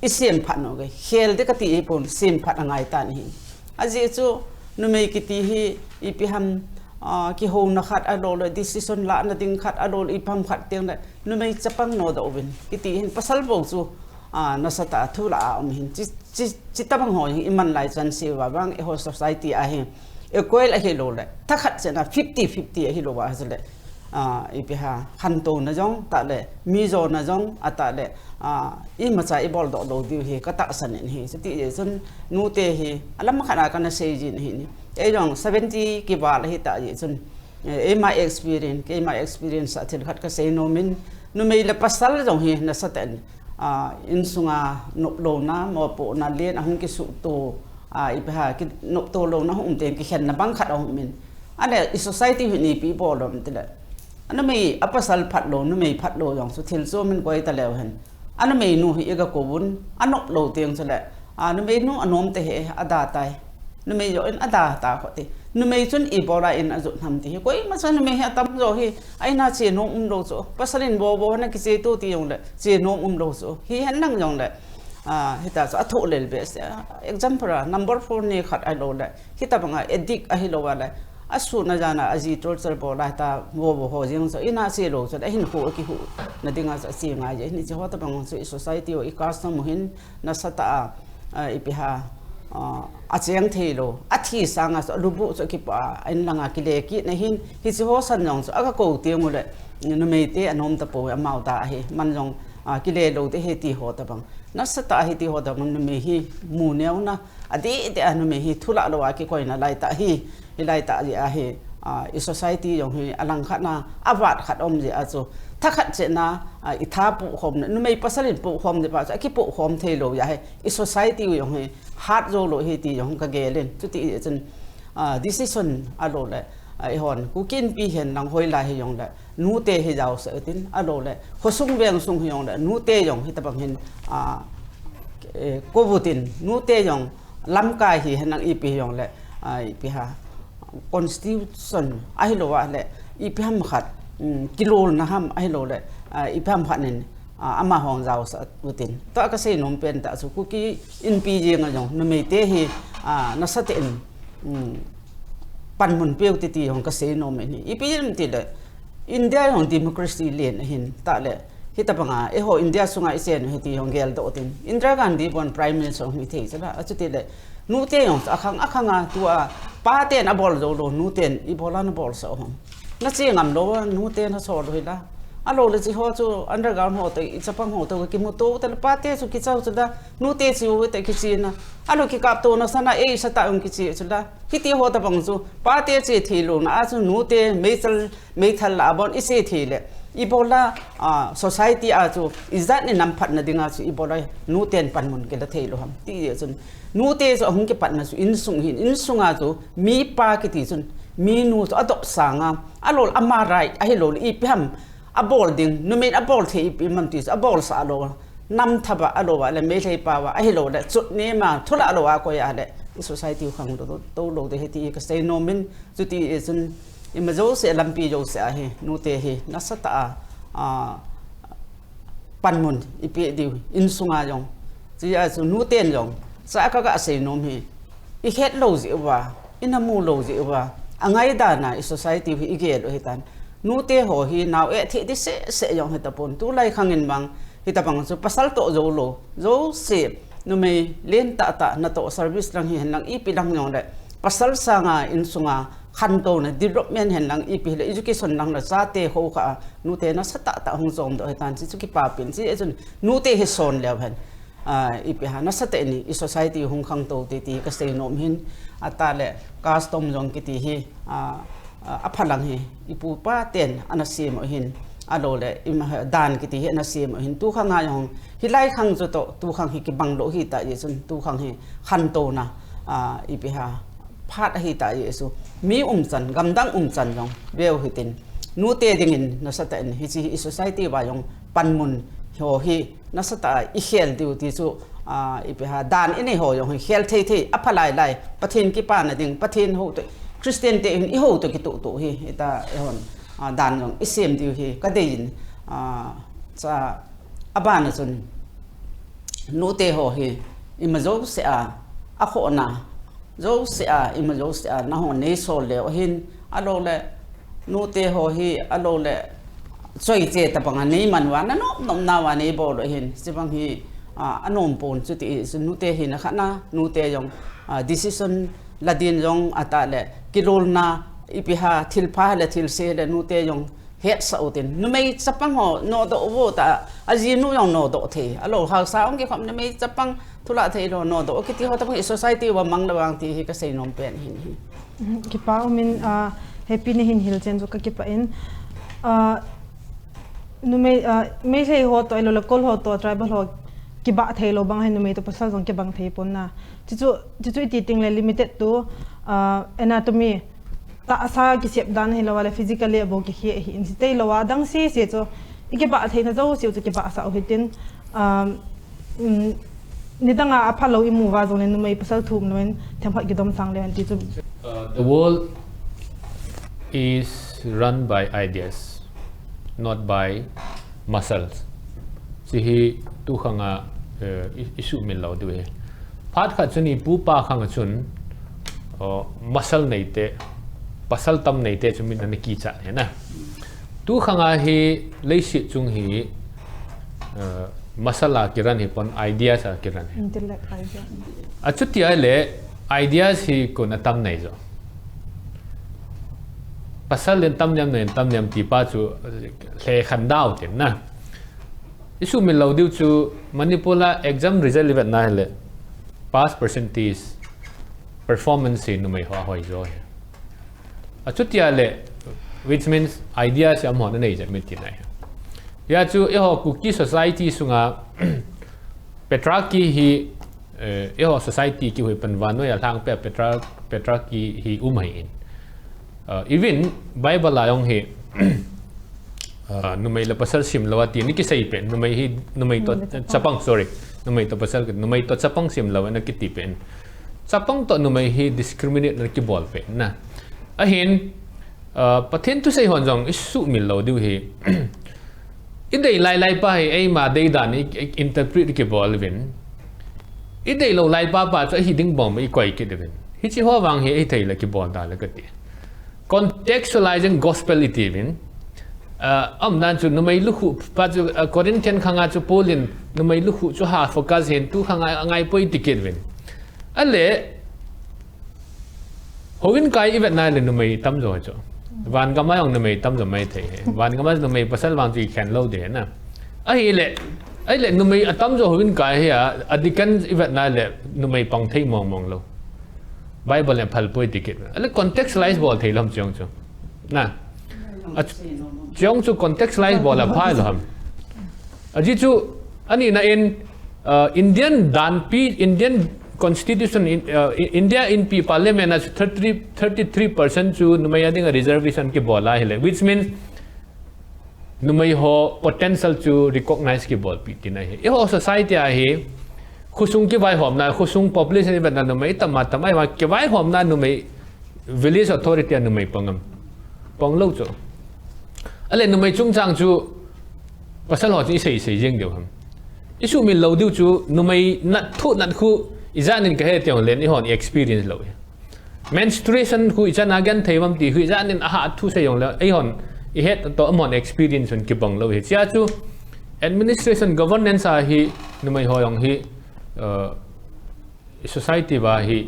i semphat nom kei, khel ding kati hi pon, semphat angai tan ahi. Ajeh chu, numei kiti hi, ipi ham, a, kihouna khat ahilou le, decision lahna ding khat ahilou le, ipi ham khat teng le, numei chapang nodoh uvin. Kiti hin pasal bou chu, a, nasatah a thu lah a um hin. Chi, chi, chi tabang ho hi i man lai chan se uva vang eiho society a hi. Equal ahilou le, thakhat chena fifty fifty ahilou va chu le. A, ipi ham, khantouna jong, tah le, mi jona jong, atah le, a, imacha i boldoh lou diu hi, ka tahsan in ahi. Chuti jeh chun, nute hi, alam khat a kana sei jin ahi ni. Ei jong seventy kival ahi tah jeh chun, eh, eima experience, keima experience a thil khat ka sei nom in, numei le pasal jong hi, nasatah in, a, insunga noplouna, mopohna len ahung kisuhto, a, ipi ham, ki, nopto louna hung um teng kikhenna bang khat ahung um in. Ahile, i society hi ipi bol lom tile. A numei, a pasal phat lou, numei phat lou jong chu thil chom in koi ta leu hen. A numei nu hi i ga kou vun, a nop lou teng chule. A numei nu a nom te he, a da tai. Numei jo in a da ta kho ti. Numei chun i bol a in a jut ham ti hi. Koima cha numei hi a tam jo hi. A in a che nom um lou chu. Pasal in vo vo na kiche to ti jong le. Che nom um lou chu. Hi hen lang jong le. A, hita chu a thoh lel be se. Example a, number four ni khat ahilou le. Hitabang a addict ahilou a le. A sun a jan a a ji torture bol a hita vo vo ho jeng chu. In a che lou chu. A hin khu a kihu. Na ding a chu a che ngai je. Hin che ho tabang chu i society o i custom hin. Nasatah a, a, ipi ham, a, a cheng thei lou, a thi sang a, a lubu chu kipa, a in lang a kile kit na hin, hiche ho san jong chu, a ka kou teng u le, numei te a nom ta poi, amau ta ahi, man jong, a, kile lou te ahi ti ho tabang. Nasatah a hi ti ho tabang, numei hi, mu neo na, a deh deh a numei hi, thu lah lou a kikoina lai tah hi, Hilai tah jeh a hi, a, i society jong hi a lang khat na, a vat khat um jeh a chu. Thakhat cheh na, a, i tha pukhom na, numei pasal in pukhom jeh pa chu, a kipukhom thei lou jeh a hi, i society jong hi, hat jou lou hi ti jong ka gel in. Chuti jeh chun, a, decision a lou le, a, eihon, Kuki Inpi hen lang hoilai hi jong le, nute hi jaosah u tin, a lou le, khosung vengsung hi jong le, nute jong hi tabang hin, a, e, kou u tin, nute jong, lamkai hi hen lang ipi hi jong le, a, ipi ham, constitution ahilou a le, ipi ham khat, um, kilolna ham ahilou le, a, ipi ham khat nin, a, ama hung jaosah u tin. Tua ka sei nom pen tah chu Kuki Inpi jeng a jong, numei te hi, a, nasatah in, um, panmun peu ti ti jong ka sei nom in hi. Ipi jeh ham ti le, India jong democracy len ahin tah le, hitabang a, eiho India sunga i chen u hi ti jong geldoh u tin. Indira Gandhi bon Prime Minister hung hi thei chu la, a chuti le, nute jong chu a khang, a khang a, tua, pa ten a bol jou lou, nu ten i bol a na bolsah u ham. Nache ngam lou a, nute nasol lou hi la. Alou le chi ho chu underground ho te, i chapang ho te, kimu to te le pate chu kichau chu la, nute chi u te kichi na. Alou kikap to na sana e sa ta ung kichi chu la. Kiti ho ta bang chu, pate chi thi lou na, a chu nute meichal, meithal la bon i se thi le. I bol la, a, society a chu, i jat ni nam phat na ding a chu, i bol la, nuten panmun kila thei lou ham. Ti chun, nute chu ahung kipat na chu, insung hin, insung a chu, mi pa kiti chun, mi nu chu adop sanga, alou ama right, ahilou le ipi ham, abol ding, numei abol thei ipi ham ti chu, abol sa lou, nam thaba alou a le, meithal pa va, ahilou le, chut ni ma, thula lou a koi a le, i society u khang lou, to lou de he ti ka sei nom in, chuti chun, ima jouse, lampi jouse a hi, nute hi, nasa ta a, a, panmun i pe diu, insung a jong. Chi a chu nuten jong, cha ka ga sei nom hi, i het lou jeh uva, i na mu lou jeh uva, angai dan a i society hi i gel u hi tan. Nute ho hi nao e thi di se se jong hi ta pon, tu lai khang in bang, hi ta bang chu pasal to jo lou, jouse, numei len ta ta na to service lang hi hen lang ipi lang jong le, pasal sanga insung a, khantouna development hen lang ipi le education lang la chate ho kha nute nasa ta ta hung jom do he tan chi chu kipa pin chi e chun nute hi son leu hen. A, ipi ha nasa te ni i society hung khang to te ti ka sei nom hin ata le custom jong kiti hi a, a, aphalang hi i pu pa ten ana sem u hin alou le i ma, dan kiti hi ana sem u hin tu khang a jong hi lai khang chu to tu khang hi kibang lou hi ta i chun tu khang hi khantouna a, ipi ha phat ahi ta Jesu. Mi umchan, gamdang umchan jong veu hitin. Nute dingin nasa ta in hichi hi society va jong panmun ho hi nasa ta i khel diu ti chu, a, ipi ha dan i nei ho jong hi khel thei thei a pha lai lai. Pathen kipana ding, Pathen ho te, Christian te hin i ho te kitu tu hi, ita i hon, a, dan jong i sem diu hi ka dei in, a, cha abana chun nute ho hi ima jouse a, a khona, jouse a, ima jouse a, na ho nei sol leu hin, alou le, nute ho hi, alou le, choi che ta banga nei man uva, na nom nom na uva nei bol u hin, chi bang hi, a, a nom pon chuti, chu nute hi na kha na, nute jong, a, decision la din jong ata le, kilolna, ipi ha, thil pha le, thil se le, nute jong, het sa u tin. Numei chapang ho, no do vo ta, a ji nu jong no do thei. Alou, hausa ong ki khom numei chapang, thula thei lou, no do, kiti ho ta bang i society va mang lou vang ti hi ka sei nom pen hin hi. Mhm, kipa umin, ah, happy ni hin hil chen chu ka kipa in. Ah, numei, ah, Meitei ho to, ahilou le Kol ho to, tribal ho, kibah thei lou bang hin numei to pasal jong kibang thei pon na. Chuchu, chuchu i ti ting le limited to, ah, anatomy, tahsa kisep dan hilou a le physically abou kikhel hi in si tei lou a dang si si chu i kibah theina jouse chu kibah sa u hitin, um, um, nidang a apha lou i mu uva jong le numei pasal thum lou in themkhat kidom sang le an ti chu. Uh, the world is run by ideas, not by muscles. Chi hi tu khang a, eh, i, i sumil lou diu hi. Phat khat chun i pu pa khang a chun, oh, muscle nei te, pasal tam nei te chu min ana kicha ne na. Tu khang a hi leiset chung hi, eh, muscle a kiran hi pon ideas a kiran hi. Intellect idea. A chuti a le ideas hi kon a tam nei jo. Pasal len tam niam nei tam niam ti pa chu, eh, hle khan dau tin na. I sumil lou diu chu Manipur a exam result i vet na hile pass percentage, performance hi numei ho a hoi jo hi. A chuti a le, which means idea se am ho na nei je mi ti na hi. Ya chu i ho Kuki society sunga patriarchy hi, eh, i ho society ki hui pan vannoi a lhang pe patria-, patriarchy hi um hai in. Uh, even Bible a jong hi, uh, numei le pasal sim lou a ti ni kisei pen, numei hi, numei to, numei to chapang, chapang, sorry, numei to pasal, numei to chapang sim lou na kiti pen. Chapang to numei hi discriminate na kibol pen na. Ahin, uh, Pathen thusei hon jong i sumil lou diu hi. I dei lai lai pa hi, eima dei dan i, i interpret kibol vin. I dei lou lai pa pa chu ahi ding bom i koi kit vin. Hichi ho vang hi, i thei le kibol da le kati. Contextualizing gospel i ti vin. Uh, am dan chu numei lukhu pa chu, uh, Corinthian khang a chu Paul in numei lukhu chu ha focus hin tu khang a ngai poi ti kit vin. A le, houin kai i vet na le numei tam jo chu. Van gam a jong numei tam jo mai thei hi. Van gam a numei pasal vang chu i khen lou ding na. Ahile, ahile numei atam jo houin kai hi a, a deacon i vet na le numei pang thei mong mong lou. Bible in phal poi ti kit. Ale contextualize bol thei lou ham chuong chu. Na. A chuong chu contextualize bol a phai lou ham. Ajeh chu, ani na in, uh, Indian danpi, Indian constitution, in, uh, I- India Inpi Parliament a chu thirty-three, thirty-three percent chu numei a dinga reservation kibol a hile, which means numei ho potential chu recognize kibolpi tina hi. Eiho society a hi, khosung kivaihomna, khosung population i vetna numei tam a tam a, eiho kivaihomna numei village authority a numei pang am. Pang lou chu. Ale numei chungchang chu pasal ho chu i sei sei jeng diu ham. I sumil lou diu chu numei nat thu nat khu ijat in ka he ti jong le eihon i experience lou hi. Menstruation khu ijat in a gen thei uvam ti khu ijat in a ha thu sei jong le eihon i het to amahon experience un kibang lou hi. Chia chu administration governance a hi numei ho jong hi, uh, society va hi,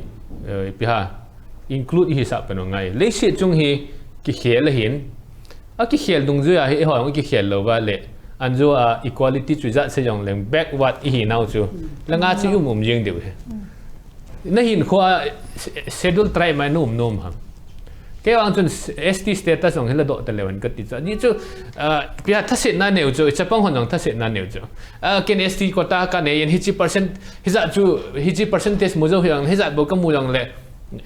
uh, ipi ham include i hisah pen u ngai. Leiset chung hi kikhel ahin, a kikhel dungjui a hi eiho jong kikhel lou va le, anjo a equality chu ijat sei jong leng backward i hi nau chu. Langa chu i um um jeng diu hi. Na hinkho a s- schedule tribe mai na um nom ham. Kei vang chun s- S T status jong hi la doh ta leu hen ka ti chu. Ni chu, ah, ipi ham thasetna neu chu, i chapang hon jong thasetna neu chu. Ah, ken S T quota ka nei in hichi percent, hijat chu, hichi percentage mu jou hi jong, hijat bou ka mu jong le,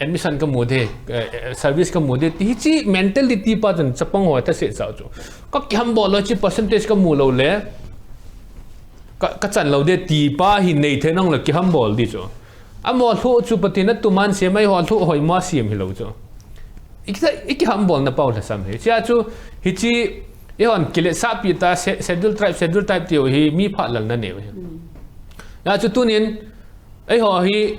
admission ka mu de, eh, eh, service ka mu de, ti hichi mentality pa chun chapang ho thaset chau chu. Ka kihambol lou hichi percentage ka mu lou le, ka, ka chan lou de ti pa hi nei thei nang le kihambol di chu. Amaho lhuh chu Pathen in atuman sem a eiho lhuh hoimo a sem hilou chu. I ki, i kihambolna pau lhasam hi. Chia chu hichi eihon kiletsahpi ta se- schedule tribe, schedule tribe tiu hi mi phahlelna neu hi. Hia chu tunin eiho hi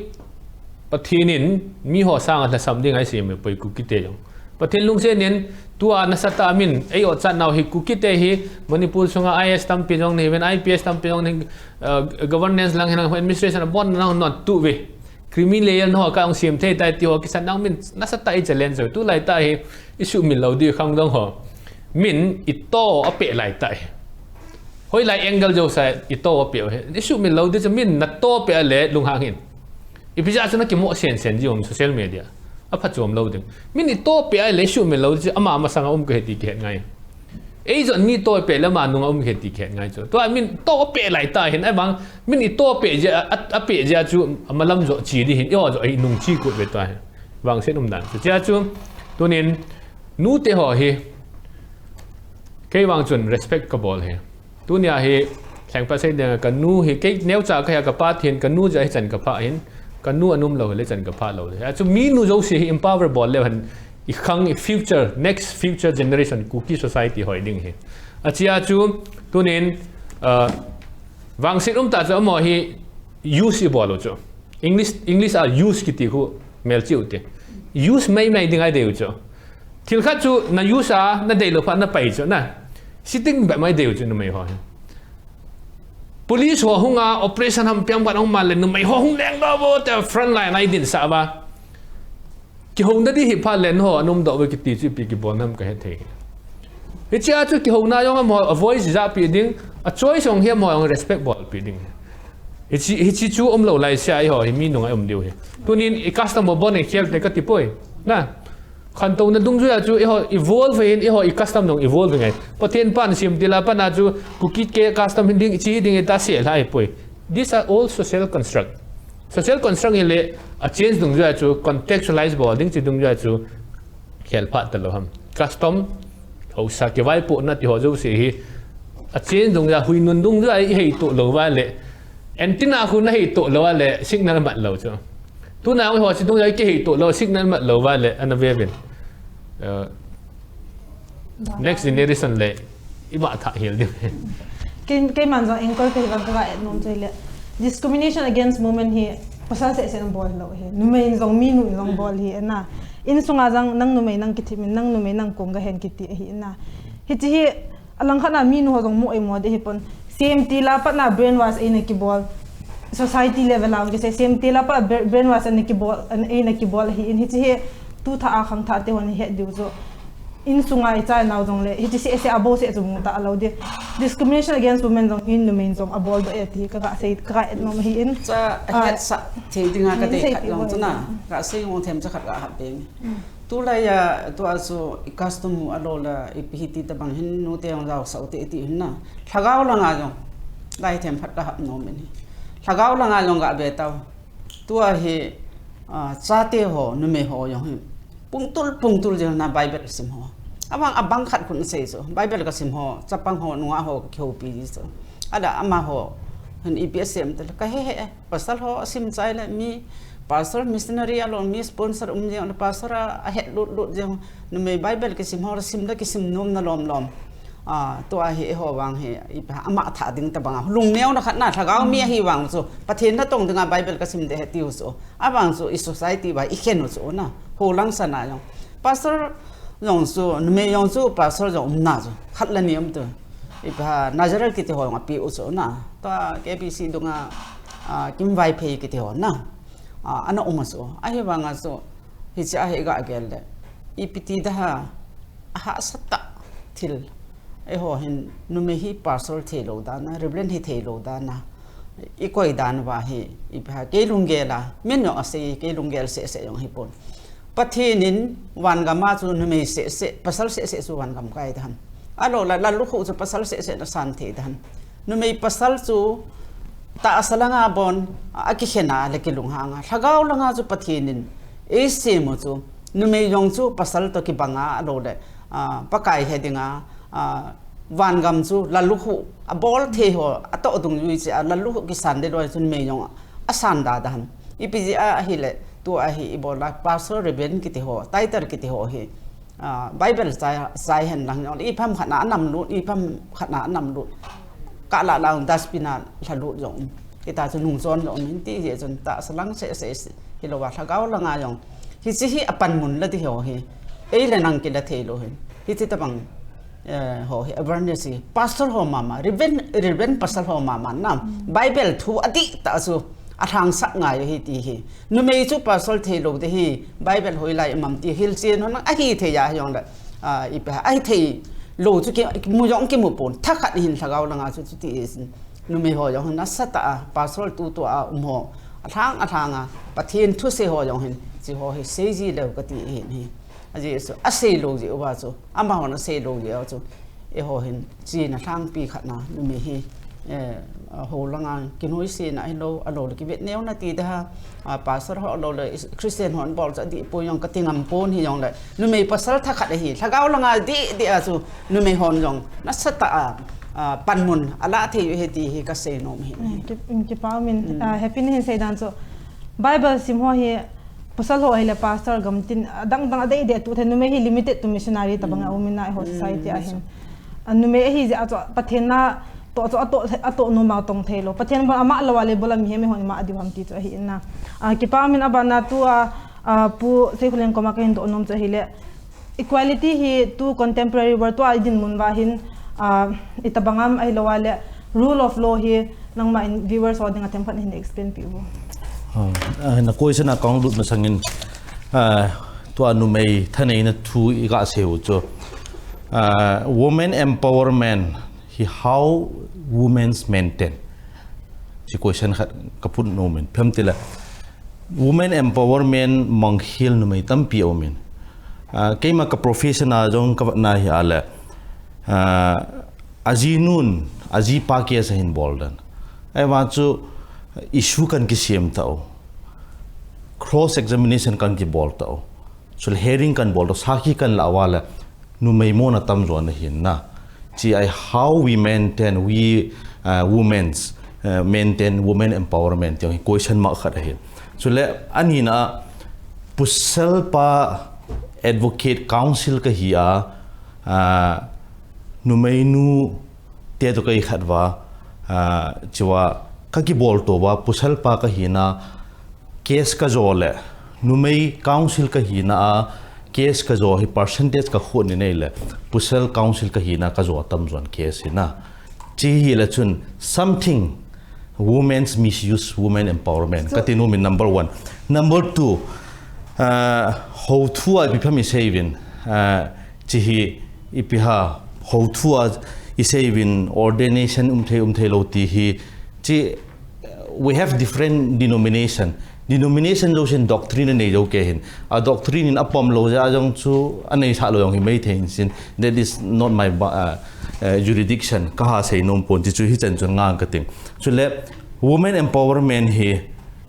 Pathen in miho sanga lhasam dinga eisem poi Kuki te jong. Pathen lungset in tua nasatah a min eiho chat nau hi Kuki te hi Manipur sunga I A S tampi jong nei uvin, I P S tampi jong nei, uh, governance lang hinang administration abon nang non tu ve. Creamy layer nangho ka ong sem thei tai ti ho kisan nang min nasatah a i challenge u. Tulai tah hi i sumil lou di khang dong ho. Min i to a peh lai tah hi. Hoilai angle jouse a i to a peh u hi. I sumil lou di chu min na to peh a le lunghang in. Ipi jeh a chu na kimo sen sen ji um social media. A pha chom lou ding. Min i to peh a le i sumil lou di chu ama masanga um ka he ti kihet ngai. Ei jong mi to peh le ama nunga um khe ti kihet ngai chu. Tua min to peh lai tah hin, ahivang min i to peh jeh a, a, a peh jeh a chu amalam jo chi di hin, eiho jo i nung chi kut ve tah hin. Vangset umdan chu. Chia chu, tunin, nu te ho hi, kei vang chun respect ka bol hi. Tunia hi, lhengpa sei ding ka nu hi, kei neocha ka hi a ka pa thin, ka nu jeh a hichan ka phah hin, ka nu anom lou hi le chan ka phah lou hi. Achu mi nu jouse hi empower bol leu hen, i khang i future, next future generation Kuki society hoi ding hi. Achia chu, tunin, uh, vangset um tah chu amaho hi use i bol u chu. English, English a use kiti khu melchih u te. Use mai mai ding ahi deu chu. Thil khat chu na use a, na deilou phat na pai chu na. Sitting bep mai deu chu numei ho hi. Police ho hung a, operation ham piang bat hung man le numei ho hung leng lou vo te front line a i dinsah uva. Kihouna di hi phat le nangho ana umdoh uve kiti chu ipi kibol nam ka he thei. Hichia chu kihouna jong amaho a voice jahpi ding, a choice jong hi amaho jong respect bolpi ding. Hichi, hichi chu umlou laise a eiho hi mi nunga i um diu hi. Tunin i custom ho bon i khel te ka ti poi. Na. Khantouna dungjuia chu eiho evolve in, eiho i custom jong evolve ngai. Pathen pan sem til a pat a chu Kuki ke custom hi ding, hichi hi ding i ta sel hai poi. These are all social construct. Social construct hi le a change dungjuia chu contextualize bol ding chi dungjuia chu khel phat talou ham. Custom, haosa kivaipohna ti ho jouse hi a change dungjuia, hui nun dungjuia i hei toh lou uva le, antenna khu na hei toh lou uva le, signal mat lou chu. Tuna hung ho chi dungjuia i kihei toh lou, signal mat lou uva le, ana ve uvin. Eh, next generation le, i ma tha hel ding. Kei, keiman jong anchor ka hi vang ka ga add nom chu le. Discrimination against women hi pasal seh seh in bol lou hi. Numei in jong, minu in jong bol hi na. Insunga jong nang numei nang kithim in, nang numei nang kong ga hen kiti ahi na. Hichi hi alangkhat a minu ho jong mu ei mo de hi pon. Sem til a pat na brainwash eina kibol. Society level a kise sem til a pat bra- brainwash eina kibol, eina kibol hi in hichi hi tu tha a khang tha te hon het diu chu. Insunga icha nau jongle, hiche seh seh abol seh chu mu talou di. Discrimination against women jong hin numei jong abol doh e ti ka ga sei, ka ga et nom ahin. Cha, ah, het sa thei dinga ka dei khat jong chu na. Ka sei ngong them cha khat ka hap be. Tulai a, tua chu i custom mu alou le, ipi hiti tabang hin nute jong jaosah u te ti hin na. Lhagao langa jong, lai them khat ka hap nom in hi. Lhagao langa jong ga be tau. Tua hi, ah, chate ho, numei ho jong hi. Pungtul, pungtul jeng na Bible sim ho. Abang, abang khat khun sei chu. Bible ka sim ho, chapang ho, nunga ho, ka kihoupi ji chu. Ada amaho, hin ipi asem te le, ka he he e. Pasal ho asim chai le mi, pastor missionary alou mi sponsor um jeng, pastor a, ahet lut lut jeng, numei Bible kisim ho, sim le kisim nom na lom lom. Ah, tua hi eiho vang hi, ipi ham, ama tha ding tabanga. Lungneo na khat na, lhagao mi ahi vang chu, Pathen natong dinga Bible kasim de he tiu chu. Avang chu i society va i khen u chu na. Ho lang sana jong. Pastor jong chu, numei jong chu, pastor jong um na chu. Khat le ni um tu. Ipi ham, Nazareth kiti ho jong api u chu na. Tua K B C dunga, ah, Kim Vaiphei kiti ho na. Ah, ana um a chu. Ahivanga chu, hiche a hi ga gel le. Ipi ti da ha, ahahsa tah thil. Eiho hin, numei hi pastor thei lou dan a, Reverend hi thei lou dan a. I koi dan va hi, ipi ham, kei lunggel a, min jong asei, kei lunggel seh seh jong hi pon. Pathen in, van gam a chu numei seh seh, pasal seh seh chu van gam kai dan. Alou le, lallukhuh chu pasal seh seh na san thei dan. Numei pasal chu tahsa langa bon, a kikhen a le kilunghang a. Lhagao langa chu Pathen in eisem u chu, numei jong chu pasal to kibang a, alou le, ah, Pakai he dinga, ah, van gam chu lallukhuh, abol thei ho, atoh dungjui cheh a, lallukhuh kisan de loi chu numei jong asan da dan. Ipi jeh a ahile, tua hi i bol a, Pastor Reverend kiti ho, title kiti ho hi. Ah, Bible chai, chai hen lang jong, ipi ham khat na anam lut, ipi ham khat na anam lut. Ka la lang dustbin a lha lut jong. Kita chu nung chon jong min ti je chun tahsa lang seh seh seh. Hilou va lhagao langa jong. Hiche hi apan mun la ti ho hi. Ei le nang kila thei lou hin. Hiche tabang, eh, ho hi awareness hi. Pastor ho mama, Reverend, Reverend pasal ho mama na. Bible thu adih tah chu. Alhangsak ngai hi ti hi. Numei chu pasal thei lou te hi, Bible hoilai a um am ti hilchen hon ahi thei a hi jong le, ah, ipi ham, ahi thei lou chu ki, mu jong kimu pon, thakhat hin lhagao langa chu, chu ti isin. Numei ho jong nasa tah a, pasal tu tu a um ho, alhang, alhang a, Pathen thusei ho jong hin, chi ho hi sei ji leu kati hin hi. Ajeh chu, asei lou jeh uva chu, amahon asei lou jeh uva chu, eiho hin, chena lhangpi khat na, numei hi, eh, ho langa, kinoise na hilou, alou le kivet neo na ti da ha, ah, pastor ho alou le, Christian hon bol chu adih poi jong kati ngam pon hi jong le, numei pasal thakhat ahi, lhagao langa dih dih a chu, numei hon jong, nasa tah a, ah, panmun, ala thei u ahi ti hi kasei nom hi. Mm, ki, mm, kipa min, mm, ah, Happy na hin sei dan chu, Bible sim ho hi, pasal ho ahile pastor gam tin, adang dang adei dei tu the numei hi limited to missionary tabang a um in a eiho society a hin. A numei ahi jeh a chu Pathen na toh chu atoh, atoh nom a tong thei lou. Pathen bol ama lou a le bol a mihem hon ima adiu ham ti chu ahi in na. Ah, kipa min abana tu a, ah, Pu Seikholeng koma kahin doh nom chu ahile. Equality hi tu contemporary world tua idin mun va hin, ah, itabang am ahilou a le rule of law hi nangma in viewers ho dinga themkhat hin explain peh u. Ah, ah, na question a kong lut masangin, ah, tua numei thaneina thu iga sei u chu. Ah, women empowerment hi how women's maintain. Chi question khat ka put nom in. Phem tile. Women empowerment mangkhel numei tampi aumin. Ah, keima ka profession a jong ka vatna hi ale. Ah, ajinun, ajipa case ahin bol dan. Ahivang chu issue kan kisem tau. Cross examination kan kibol tau. Chule hearing kan bol tau, sakhi kan la uva le. Numei mona tamjo na hin na. Chi a hi how we maintain, we, uh, women's, uh, maintain women empowerment ti hi question mark khat ahi. Chule, ani na, pasal pa advocate council kahi a, uh, numei nu te to kahi khat va, uh, chi va ka kibol to va, pasal pa kahi na, case ka jo le, numei council kahi na a, case ka jo hi percentage ka khut ni nei le, pasal council kahi na ka jo tamjon case hi na. Chi hi le chun, something, women's misuse, women empowerment. Kati nom in number one. Number two, uh, ho thu a ipi pha mi sei vin, uh, Chi hi ipi ham, houthu a isei uvin ordination um thei um thei lou ti hi, chi, we have different denomination. Denomination jousen doctrine anei jou kei hin. A doctrine in apom lou jeh a jong chu anei sah lou jong hi mai thei in sin. That is not my ba- uh, uh, jurisdiction. Kaha sei nom pon ti chu hichan chun ngang kating. Chule women empowerment hi,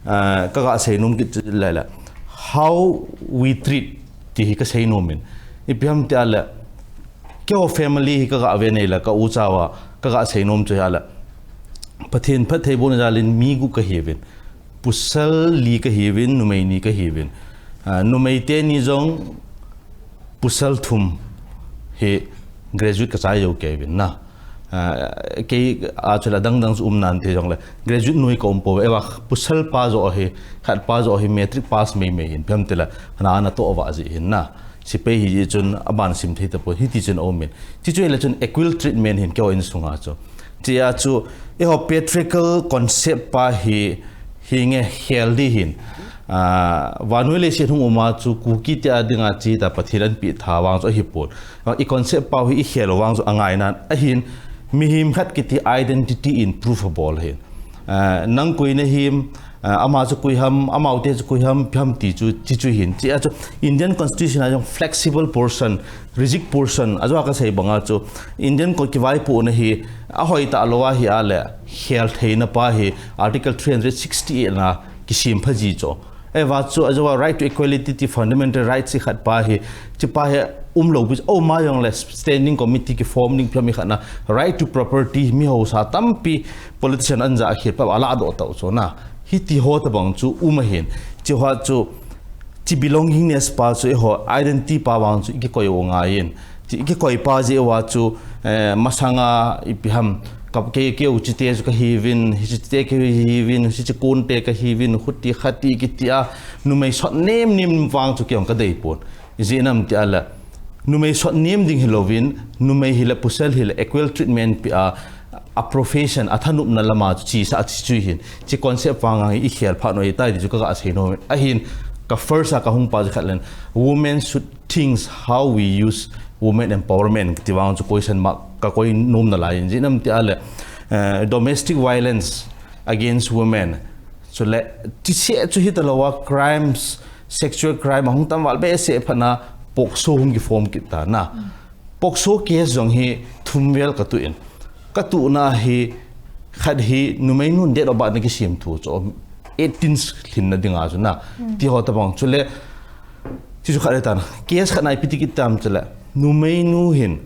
uh, kaga sei nom kit chu le le. How we treat ti hi kasei nom in. Ipi ham ti a le, keiho family hi kaga ve nei le, ka u cha uva kaga sei nom chu hi a le, Pathen phattheibohna jal in mi gup kahiuvin. Pasal li kahiuvin, numei ni kahiuvin. Ah, numei teni jong pasal thum hi graduate kachai jou kei uvin na. Ah, kei a chu la dang dang chu um nan ti jong le. Graduate noi ka um pouve, pasal pa joh hi, khat pa joh hi matric pass mei mei hin, ipi ham ti le, ana ana toh va ji hin na. Sepai hi chun aban sim thei tapon, hiti chun aum in. Chi chu hi le chun equal treatment hin keiho insunga chu. Chi a chu, eiho patriarchal concept pa hi, hi nge khel di hin. Ah, vannoi leiset hung um a chu Kuki te a dinga chi ta Pathen anpeh tha vang chu ahipon. I concept pa hi ikhel vang chu angai nan. Ahin, mihem khat kiti identity in proof abol hin. Ah, nang koi nahim, ah, ama chu koi ham, amaute chu koi ham, ipi ham ti chu, chi chu hin. Chi a chu Indian Constitution a jong flexible portion, rigid portion, ajou a kasei banga chu Indian Constitution kivaipohna hi, ahoi tah lou a hi a le, khel theina pa hi, Article three hundred sixty-eight na kisem pha ji chu. Ahivang chu ajou a right to equality ti fundamental rights hi khat pa hi, chi pa hi um lou pi, aum a jong le standing committee kiform ding ipi ham hi khat na, right to property mi hausa tampi politician an ja a khel pa ala doh tau chu na. Hiti ho tabang chu um ahin. Chi ho chu chi belongingness pa chu eiho identity pa vang chu ikikoi u ngai in. Chi ikikoi pa jeh uva chu, eh, masanga ipi ham kap kei keu chite chu kahiuvin, hiche chite kahiuvin, hiche kon te kahiuvin, khuti khati kiti a, numei sot nem nem vang chu kei jong kadei pon. Ijeh inem ti a le, numei sot nem ding hilouvin, numei hi le pasal hi le equal treatment peh a, a profession, athanopna lama chu chesa a chi chu hin. Chi concept vang a hi ikhel phat noi tai ti chu kaga sei nom in. Ahin, ka first a kahung pa chu khat len, women should thinks how we use women empowerment ti vang chu question mark kakoi nom nalai in. Ijeh inem ti a le, eh, domestic violence against women. Chule, chi se chu hita lou a crimes, sexual crime, ahung tam val behseh phat na POCSO hung kiform kit ta na. POCSO case jong hi thum vel katuh in. Katuhna hi khat hi numei nun date of birth na kisem thu chu eighteen lhinna dinga chu na. Ti ho tabang chule, chi chu khat le tan. Case khat na ipi ti kit tam chule, numei nu hin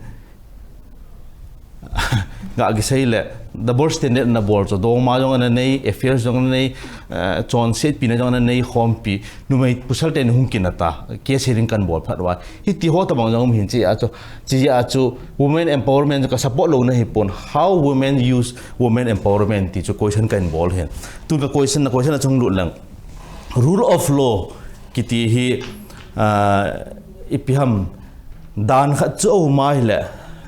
ga kisei le, double standard na bol chu, dongma jong ana nei, affairs jong ana nei, eh, chonsetpina jong ana nei khompi, numei pasal teni hung kinah ta, case hearing kan bol phat uva. Hiti ho tabang jong um hin chi a chu, chi a chu, women empowerment chu ka support louna hipon, how women use women empowerment ti chu question kahin bol hin. Tun ka question na question a chung lut leng. Rule of law kiti hi, ah, ipi ham dan khat chu aum a hi le,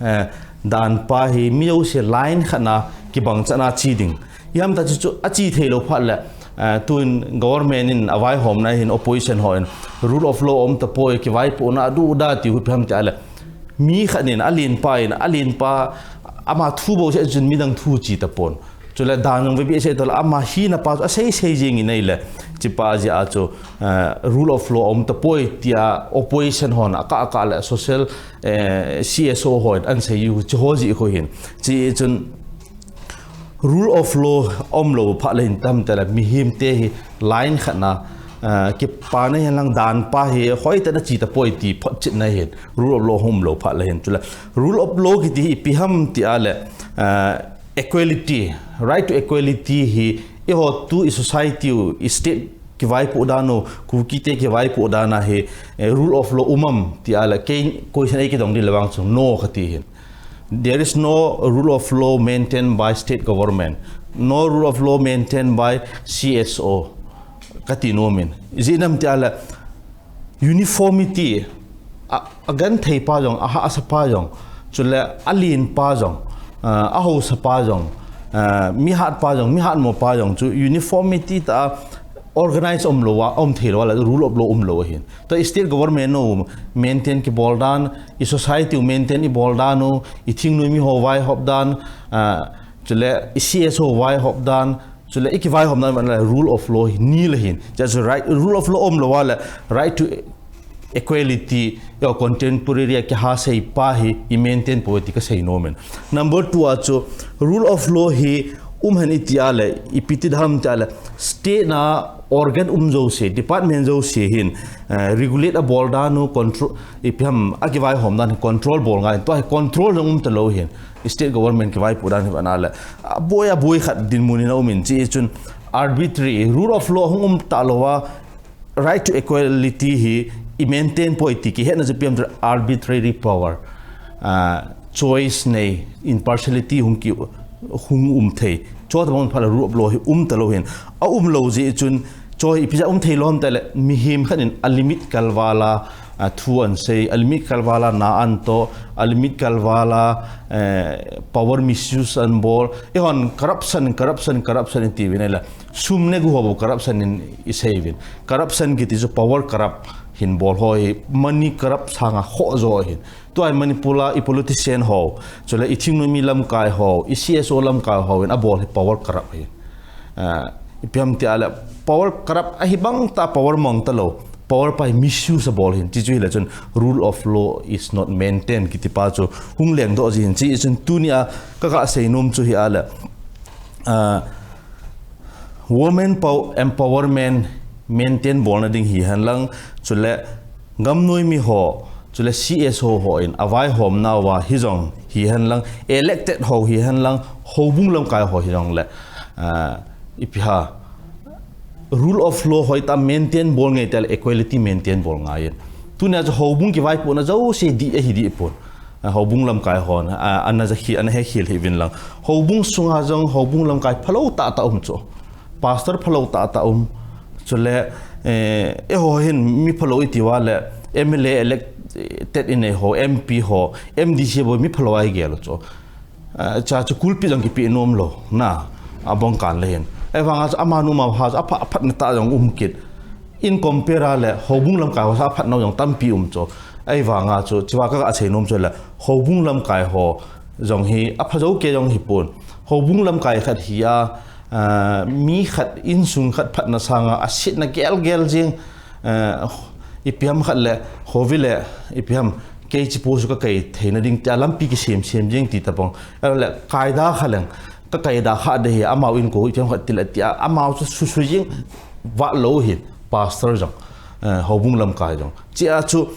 eh, dan pa hi mi jouse line khat na kibang chan a chi ding. Ipi ham ta chu chu achi thei lou phat le, eh, tun government in avaihomna hin opposition ho in rule of law um tapoi kivaipohna adu da ti u ipi ham ti a le. Mi khat nin alen pa in, alen pa ama thu bou seh chun midang thu chi tapon. Chule dan jong ve behseh tole ama hina pa chu asei sei jing in ahile. Chi pa jeh a chu, eh, rule of law um tapoi tia opposition hon akah akah le social, eh, C S O hon an sei u chi ho jeh khu hin. Chi chun rule of law um lou phat le hin tam tale mihem te hi line khat na, eh, kipana hihen lang dan pa hi hoi tah na chi tapoi ti photchetna hin. Rule of law um lou phat le hin. Chule rule of law kiti hi ipi ham ti a le, eh, equality, right to equality hi eiho tu i society u, i state kivaipoh dan u, Kuki te kivaipoh dan a hi, eh, rule of law um am ti a le kei question ei kidong ding le vang chu no kati hin. There is no rule of law maintained by state government, no rule of law maintained by C S O kati nom in. Ijeh inem ti a le uniformity, a, agenthei pa jong, ahahsa pa jong, chule alen pa jong, ah, ahausa pa jong, ah, mihat pa jong, mihat mo pa jong chu uniformity tah a organize um lou a, um thei lou a le rule of law um lou ahin. Tua state government u maintain kibol dan, i society u maintain i bol dan u, i thingnoi mi ho vaihop dan, ah, chule i C S O vaihop dan, chule i kivaihop dan le rule of law hi ni le hin. Just right, rule of law um lou a le right to equality, yo contemporary a kihasei pa hi i maintain poi ti kasei nom in. Number two a chu rule of law hi um hen i ti a le, ipi ti ham ti a le, state na organ um jouse, department jouse hin, eh, regulate a bol dan u control, ipi ham a kivaihom dan hi control bol ngai, tua hi control jong um ta lou hin, state government kivaipoh dan hi vana le, a boi a boi khat dinmun in a um in chi chun arbitrary, rule of law hung um ta lou a, right to equality hi i maintain poi ti kihetna chu ipi ham ti arbitrary power, ah, choice nei, impartiality hung ki, hung um thei. Chutabang phat le rule of law hi um ta lou hin. A um lou jeh chun chu ipi jeh a um thei lou ham ti a le mihem khat in a limit kalval a, ah, thu an sei, a limit kalval a na an toh, a limit kalval a, eh, power misuse an bol. Eihon corruption, corruption, corruption i ti uvin a le, sum negu ho bou corruption in i sei uvin. Corruption kiti chu power corrupt hin bol ho hi, money corrupt sanga khoh jo hin. Tua hi Manipur a i politician ho, chule i thingnoi mi lamkai ho, i C S O lamkai ho in a bol hi power corrupt hi. Ah, ipi ham ti a le, power corrupt ahi bang ta, power mang ta lou, power pa hi misuse a bol hin, chi chu hi le chun rule of law is not maintained kiti pa chu hung leng doh ji hin. Chi chun tuni a ka ga sei nom chu hi a le, ah, women pow-, empowerment maintain bolna ding hi hen lang, chule gamnoi mi ho, chule C S O ho in a vaihom nauva hi jong hi hen lang, elected ho hi hen lang, houbung lamkai ho hi jong le, ah, ipi ham, rule of law hoi ta maintain bol ngai ti a le equality maintain bol ngai in. Tuni a chu houbung kivaipohna jouse dih ahi dih pon. Ah, houbung lamkai hon, ah, ana ja khi, ana he khel hi uvin lang. Houbung sunga jong, houbung lamkai phalou tah tah um chu. Pastor phalou tah tah um. Chule, eh, eiho hin mi phalou i ti uva le, M L A elected i nei ho, M P ho, M D C bou mi phalou a i gel u chu. Ah, cha chu kulpi jong kipe nom lou, na, a bang kan le hin. Ahivanga chu amanu ma ha chu a pha, a phatna tah jong um kit. In compare a le, houbung lamkai ho sa phatna jong tampi um chu. Ahivanga chu, chua ka ga sei nom chu le, houbung lamkai ho jong hi, a pha jo kei jong hi pon. Houbung lamkai khat hi a, ah, mi khat, insung khat phatna sanga, a setna gel gel jing, ah, ipi ham khat le, houve le, ipi ham, kei chi po chu ka kai theina ding ti a lampi kisem sem jing ti tabang. Ahile, kaida kha leng, ka kaida kha de hi, amau in ko, ipi ham khat ti le ti a, amau chu su su jing, vat lou hin, pastor jong, eh, houbung lamkai jong. Chi a chu,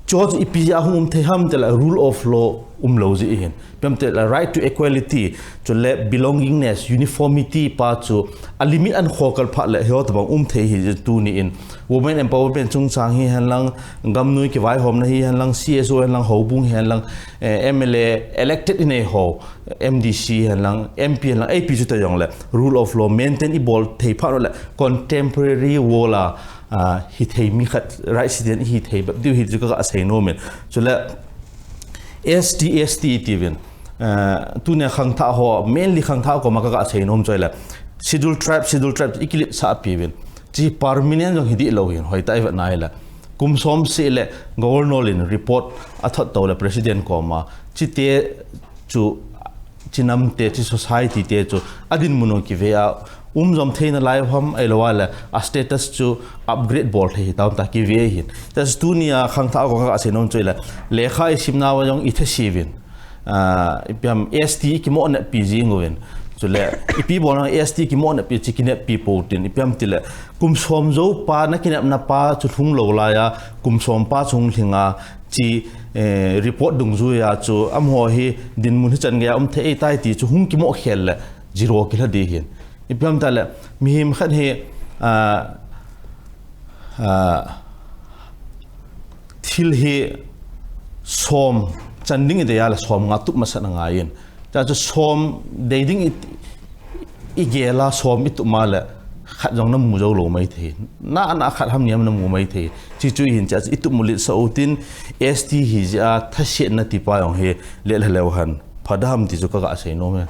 chu chu ipi jeh a hung um thei ham ti le rule of law um lou jeh hin. Ipi ham ti le right to equality, chule belongingness, uniformity pa chu a limit an kho kal phat le hi tabang um thei hi jeh tuni in. Women empowerment chungchang hi hen lang, gamnoi kivaihomna hi hen lang, C S O hen lang, houbung hi hen lang, eh, M L A elected i nei ho, M D C hen lang, M P hen lang, A P chu ta jong le, rule of law maintain i bol thei phat le, contemporary world a, ah, hi thei mi khat, right citizen hi thei bep diu hi chu ka ga sei nom in. Chule, S T, S T i ti uvin. Ah, tuni a khangthah ho, mainly khangthah ho koma ka ga sei nom chu ahile, Schedule tribe, Schedule tribe, i kilet sah pi uvin. Chi permanent jong hi dih lou hin, hoi ta i vet na ahile. Kum som seh le, Governor in report a thot to le, President koma. Chi te chu, chi nam te, chi society te chu, a dinmun u kive a, um jom theina lai ham, ahilou le, a status chu upgrade bol thei hi tam ta kive hin. That's tuni a khangthah ho ka ga sei nom chu ahile, lekha i sim nauva jong i thase uvin. Ah, ipi ham S T i kimoh nep pi jing uvin. Chule, ipi bol na S T i kimoh nep pi chi kinep pi po tin, ipi ham ti le, kum som jou pa na kinepna pa chu lhung lou lai a, kum som pa chu hung lhing a, chi, eh, report dungjui a chu, amaho hi dinmun hi chan gei a um thei tai ti chu hung kimoh khel le, zero kila di hin. Ipi ham ti le, mihem khat hi, ah, ah, thil hi som chan ding i dei a le som nga tup masat a ngai in. Cha chu som dei ding i, i gel a som i tup ma le khat jong na mu jou lou mai thei. Na, na khat ham ni ham na mu mai thei. Chi chu hin cha chu i tup mu lit sah u tin S T hi jeh a thasetna ti pa jong hi le le leu hen. Pha da ham ti chu ka ga sei nom e.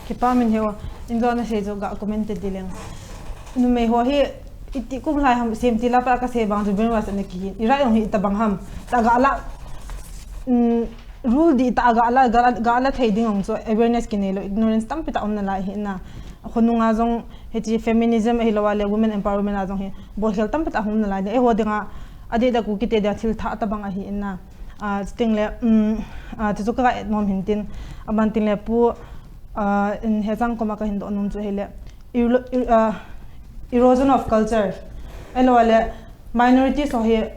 Kipa min heu, in jo na sei chu ga comment te di leng. Numei ho hi iti kum lai ham, sem ti la pa ka se bang chu brainwash ana kihi. I right jong hi tabang ham. Ta ga la, mm, rule di ta ga la, ga la, ga la thei ding jong chu awareness kinei lou, ignorance tampi ta um nalai hi na. Khonunga jong, hiche feminism ahilou le women empowerment a jong hi, bolkhel tampi ta um nalai. Eiho dinga, adeh a Kuki te dia thil thah tabang ahi na. Ah, chuting le, um, ah, chuchu ka et nom hin tin, aban tin le pu, ah, in hechang koma ka hin doh nom chu hile, ero-, er-, ah, erosion of culture. Ahilou le, minorities ho hi,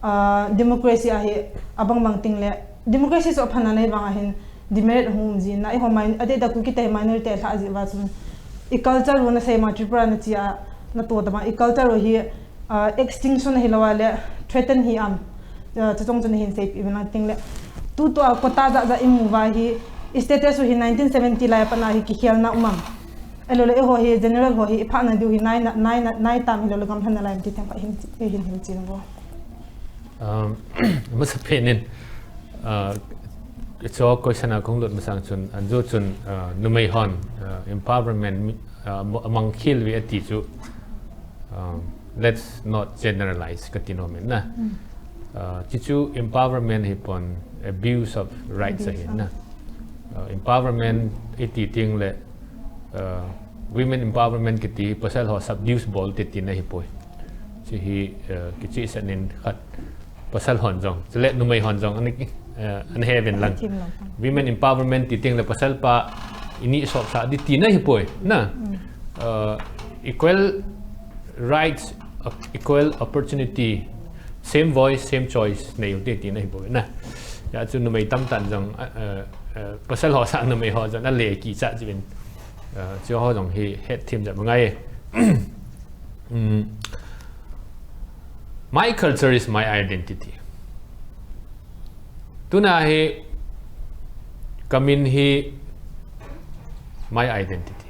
ah, democracy a hi, abang bang ting le, democracy chu aphan anei vang a hin, demerit hung um jin na, eiho min, adeh a Kuki te minority a lha ji uva chun, i culture u na sei ma Tripura na chi a, na to tabang, i culture u hi, ah, extinction ahilou le, threaten hi am, ah, chuchong chu na hin sei pi vin lang ting le. Tutua quota ja ja i mu uva hi, i status u hi nineteen seventy lai a pat na hi kikhelna um am. Ahilou le, eiho hi, general ho hi, i phah na diu hi, nai na, nai na, nai tam hilou le, gam lhan nalai am ti theng pa hin, hin, hin chin go. Um, masa penin, uh, cho question a kong lut masang chun, an jo chun, uh, numei hon, uh, empowerment, uh, mo-, amang khel ve ati chu, um, let's not generalize ka ti nom in na. Mm. Uh, chi chu empowerment hi pon abuse of rights ahi na. Uh, empowerment iti ting le, uh, women empowerment kiti pasal ho subdues bol te tina hi poi. Chi hi, uh, kichi sanin khat pasal hon jong, chule numei hon jong, ani, uh, an he vin lang. Thim lang. Women empowerment ti ting le pasal pa ini sok sa di tina hi poi. Na, mm, uh, equal rights, uh, equal opportunity, same voice, same choice, nei u te tina hi poi. Na, ya chu numei tam tan jong, uh, uh, uh, pasal ho sa numei ho jong, na le kicha chi vin. Uh, chu ho jong hi het thim ja ngai. Mm. My culture is my identity. Tuna hi, ka min hi my identity.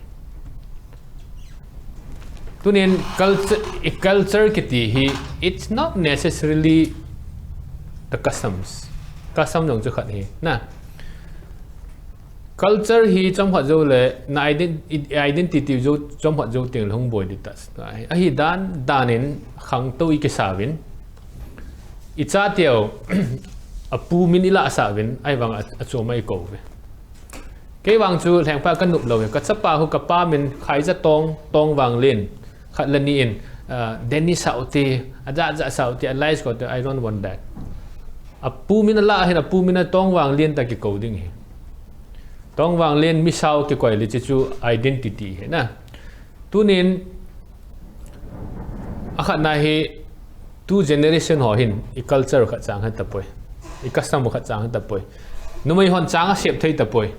Tunin culture, i culture kiti hi, it's not necessarily the customs. Custom jong chu khat hi. Na, culture hi chomkhat jou le, na ident-, i-, identity jou chomkhat jou teng le hung boi di ta. Ahi dan, danin khangtou i kisa uvin. I chateu, apu min i la sa uvin, ahivang a, achom a i kou ve. Kei vang chu lhengpa ka nop lou ve. Ka chapa hu ka pa min Khaija Tong, Tongvanglin. Khat le ni in, uh, Dennis Saute, a ja ja Saute, a lai Saute, I don't want that. Apu min a la hin, apu min a Tongvanglin ta kikou ding hi. Tongvanglin mi sao kikoi le chi chu identity hi na. Tunin, akhat na hi, tu generation ho hin, i culture khat chang hi tapoi. I custom khat chang hi tapoi. Numei hon chang a sep thei tapoi.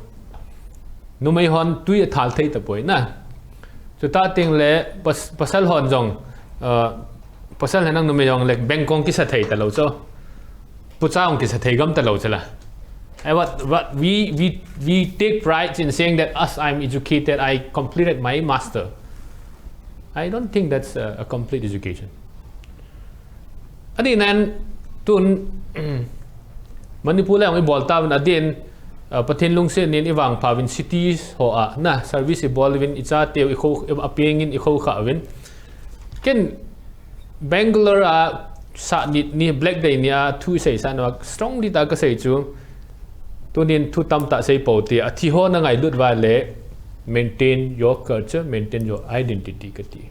Numei hon tui a thal thei tapoi na. Chuta teng le pas-, pasal hon jong, uh, pasal henang numei jong le bengkong kisa thei talou cho. Pucha ong kisa thei gam talou chela. Eh, what, what we, we, we take pride in saying that as I'm educated, I completed my master. I don't think that's a, a complete education. Adeh nan tun, Manipur le ong i bol ta uvin adeh in, uh, Pathen lungset nin i vangpha uvin cities ho a, na, service i bol uvin i chateu i kho, a pengin i kho kha uvin. Ken Bangalore a sa ni, ni Black Day ni a thu i sei sa na strongly ta ka sei chu. Tunin thu tamtah sei pou ti a thi ho na ngailut uva le maintain your culture, maintain your identity ka ti.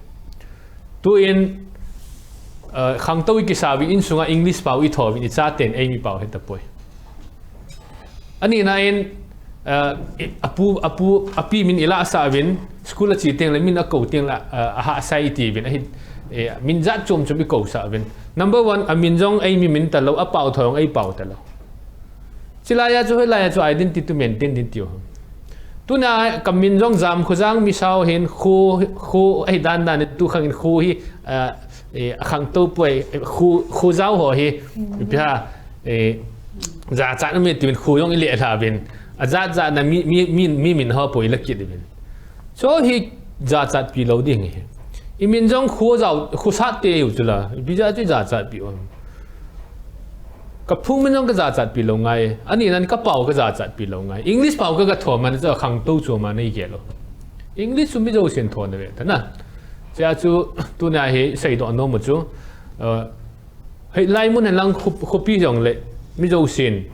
Tuin, uh, khangtou i kisa uvin insunga English pao i tho uvin i chaten eimi pao hi tapoi. Ani na in, uh, i, apu, apu, api min i la sa uvin, school a chi teng le min a kou teng le, uh, a ha sai i ti uvin, ahi, eh, min jat chom chom i kou sa uvin. Number one, a min jong eimi min talou, a pao tho jong ei pao talou. Chi laia chu, hoi laia chu identity tu maintain din tiu. Tuna ka min jong Jamkhojang mi sao hin khu, khu, ahi dan dan in tu khang in khu hi, uh, eh, a khangtou poi, eh, khu, khu jao ho hi, mm, ipi ha, eh, jachat mi ti min khu jong i le hla uvin. A jat jat na mi, mi, mi, mi min ho poi la kit uvin. Chu hi jachat pi lou ding hi. I min jong khu jao, khu sat te u chu la. Ipi ja chu jachat pi um. Ka phung min jong ka jachat pi lou ngai. Ani nan ka pao ka jachat pi lou ngai. English pao ka ka tho man chu khangtou chu man nei ke lou. English chu mi jousen tho na ve ta na. Chea chu tuna hi seidoh nom u chu, uh, hei lai mun hen lang khup-, khopi jong le mi jousen,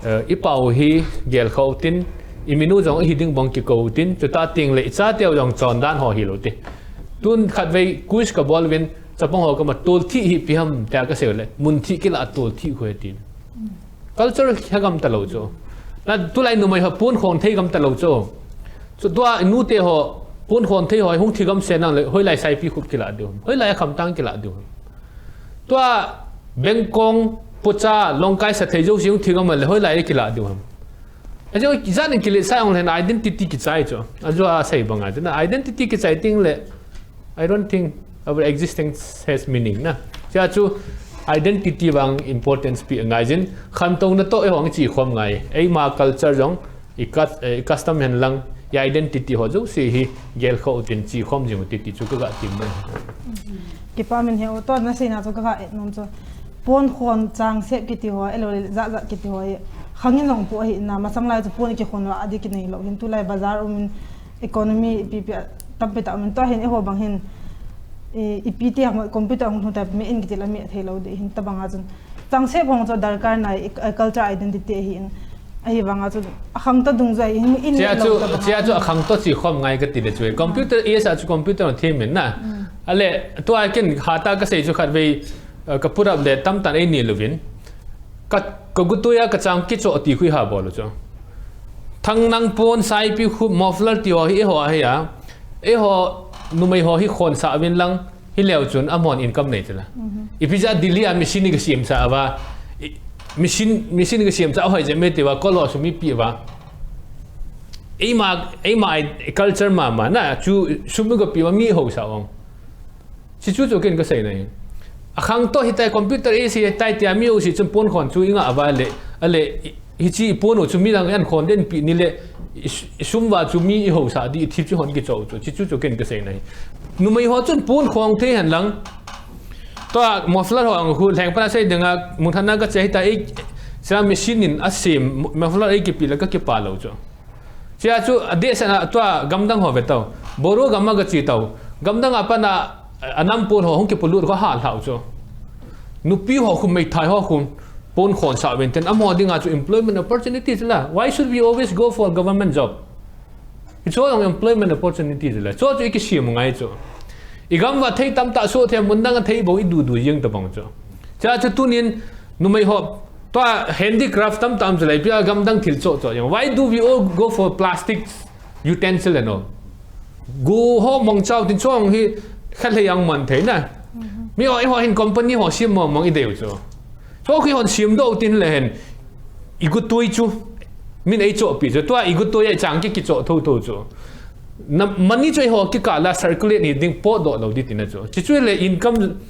uh, i pau hi gel kha utin, i minu jong i hi ding bang kikou utin, chuta teng le i chateu jong chondan ho hilou te. Tun khatvei quiz kabol uvin, chapang ho kama tolthih hi ipi ham tia kasei u le, munthih kila tolthih khu ahi tin. Culture hi gam talou chu. Na tulai numei ho pon khon thei gam talou chu. Chu tua nute ho pon khon thei ho hung thi gam se nang le hoilai Saipikhup kila diu ham. Hoilai Khamtang kila diu ham. Tua Bengkong, Pocha, Longkai sa thei jouse hung thi gam le hoilai kila diu ham. Ajo ijat in kile sa ong len identity kichai chu. Ajo a sei banga chu na identity kichai teng le I don't think our existence has meaning na. Chea chu identity vang importance pe angai jin, khantouna toh eiho hung chi khom ngai. Eima culture jong, i cus-, eh, i custom hen lang, i identity ho jouse hi gel kha utin chi khom jing u titi chu kaga tim mai. Kipa min he u to na seina chu kaga et nom chu. Pon khon chang sep kiti ho, elo le jat jat kiti ho. Khangin jong po hi na, masang lai chu pon kikhon a di kinei lou. Hin tulai bazar um in economy ipi ipi tampi ta um in tua hin eiho bang hin i, ipi ti ham computer hung thung ta me in kiti la me thei lou di hin tabang a chun. Chang sep hong chu darkar nai, i, i culture identity ahi in. Ahivanga chu akhangto dungjuia in, in Chea le chu, lou ta bang chea chu akhangto chi khom ngai kati le chu. Computer age a chu computer thim in na. Ale, tua ken hata kasei chu khatvei, uh, ka put up le tamtah ei ni louvin. Ka, ka gutuia ka chang kicho ti khu iha bol u chu. Thangnang pon, Saipikhup, muffler ti ho hi eiho ahi a. Eiho numei ho hi khon sa uvin lang. Hi leu chun amahon income nei tela. Ipi jeh a Delhi a machine i kasiam sa uva. I, machine, machine i kasiam sa hoi jeh me ti uva, kol ho sum ipi uva. Eima, eima i culture mama na, chu sum i kapi uva mi ho sa ong. Chi chu chu ken kasei na hi. Akhangto hitia computer age hitia tia mi ho si chun pon khon chu i nga uva le, ale, i, Hichi i pon u chu midang in khon den pi ni le i s-, i sum uva chu mi i ho sa di i thip chu hon kicho chu. Chi chu chu ken kasei na hi. Numei ho chun pon khon thei hen lang. Tua muffler ho ang khu lheng pana sei dinga mun thana kache hita ei sa machine in asem muffler ei kipi le kakipa lou chu. Chea chu adeh sana tua gamdang ho ve tau. Boru gam a kache tau. Gamdang a pana anam pon ho hung kipolut ho hal hau chu. Nupi ho khu meithai ho khu pon khon sa uvin ten amaho dinga chu employment opportunities la. Why should we always go for government job? It's all employment opportunities la. Chu chu i kisiam ngai chu. I gam uva thei tamtah so thei mun dang a thei bou i dudu jing tabang chu. Chea chu tunin numei ho tua handicraft tamtah um chu le ipi a gamdang thil cho cho jong. Why do we all go for plastics utensil and all? Go ho mong chau tin chong hi khat le yang man thei na. Mi ho, i ho hin company ho siam mong mong i deu chu. Chu khi hon siam doh tin le hen i gutui chu min ei chohpi chu. Tua i gutui a chang ki kicho tho tho chu. Na money chu eiho kikah la circulate ni ding potdoh lou di tina chu. Chi chu le income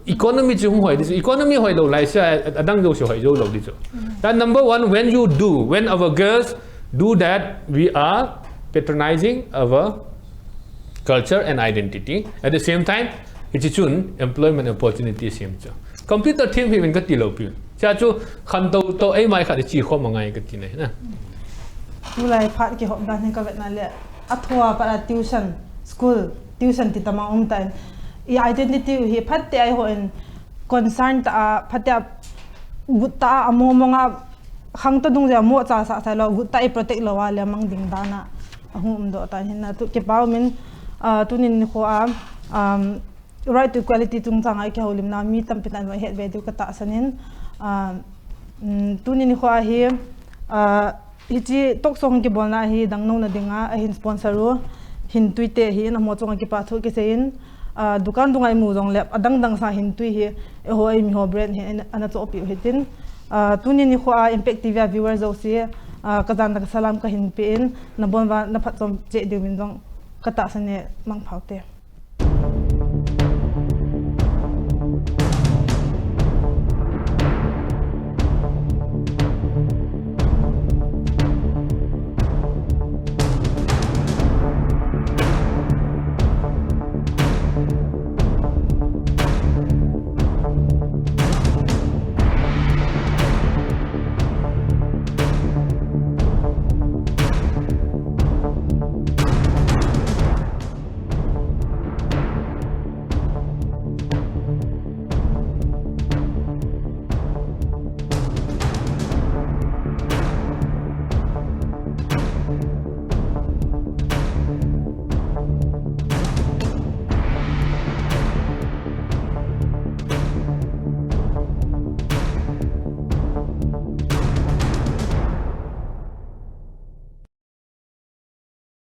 economy chu hung hoi di chu. Economy hoi lou lai sa adang jouse hoi jou lou di chu. That number one, when you do, when our girls do that, we are patronizing our culture and identity. At the same time, hichi chun employment opportunity siam chu. Computer thim hi min kati lou pi. Chea chu khantou to ei mai khat chi khom angai kati na. Tulai phat kihop dan hi kavet na le, athua pat a tuition, school, tuition ti tamang um tan. I identity hi phat te ai ho in concern ta a, phat te a gut ta a, amo mong a khangtou dungjuia mo cha sa sa lou, gut ta i protect lou a le mang ding dan a. Ahung um doh tan hin na tu kipa um in, ah, tunin nikho a, um, right to equality chungchang a i kihoulimna mi tampi tan va het ve diu katahsan in, ah, um, tunin nikho a hi, ah, hichi talk show kibolna hi dangnouna dinga ahin sponsor u Hintui te hi in amo chunga kipa thu kisei in, ah, dukan dunga i mu jong le adang dang sa Hintui hi eiho ei mi ho brand hi ana chohpi u hitin, ah, tunin nikho a Impact T V a viewer jouse, ah, kajan le kasalam kahin pe in, nabon uva naphatchom cheh diuvin jong katahsan e, mangpha u te.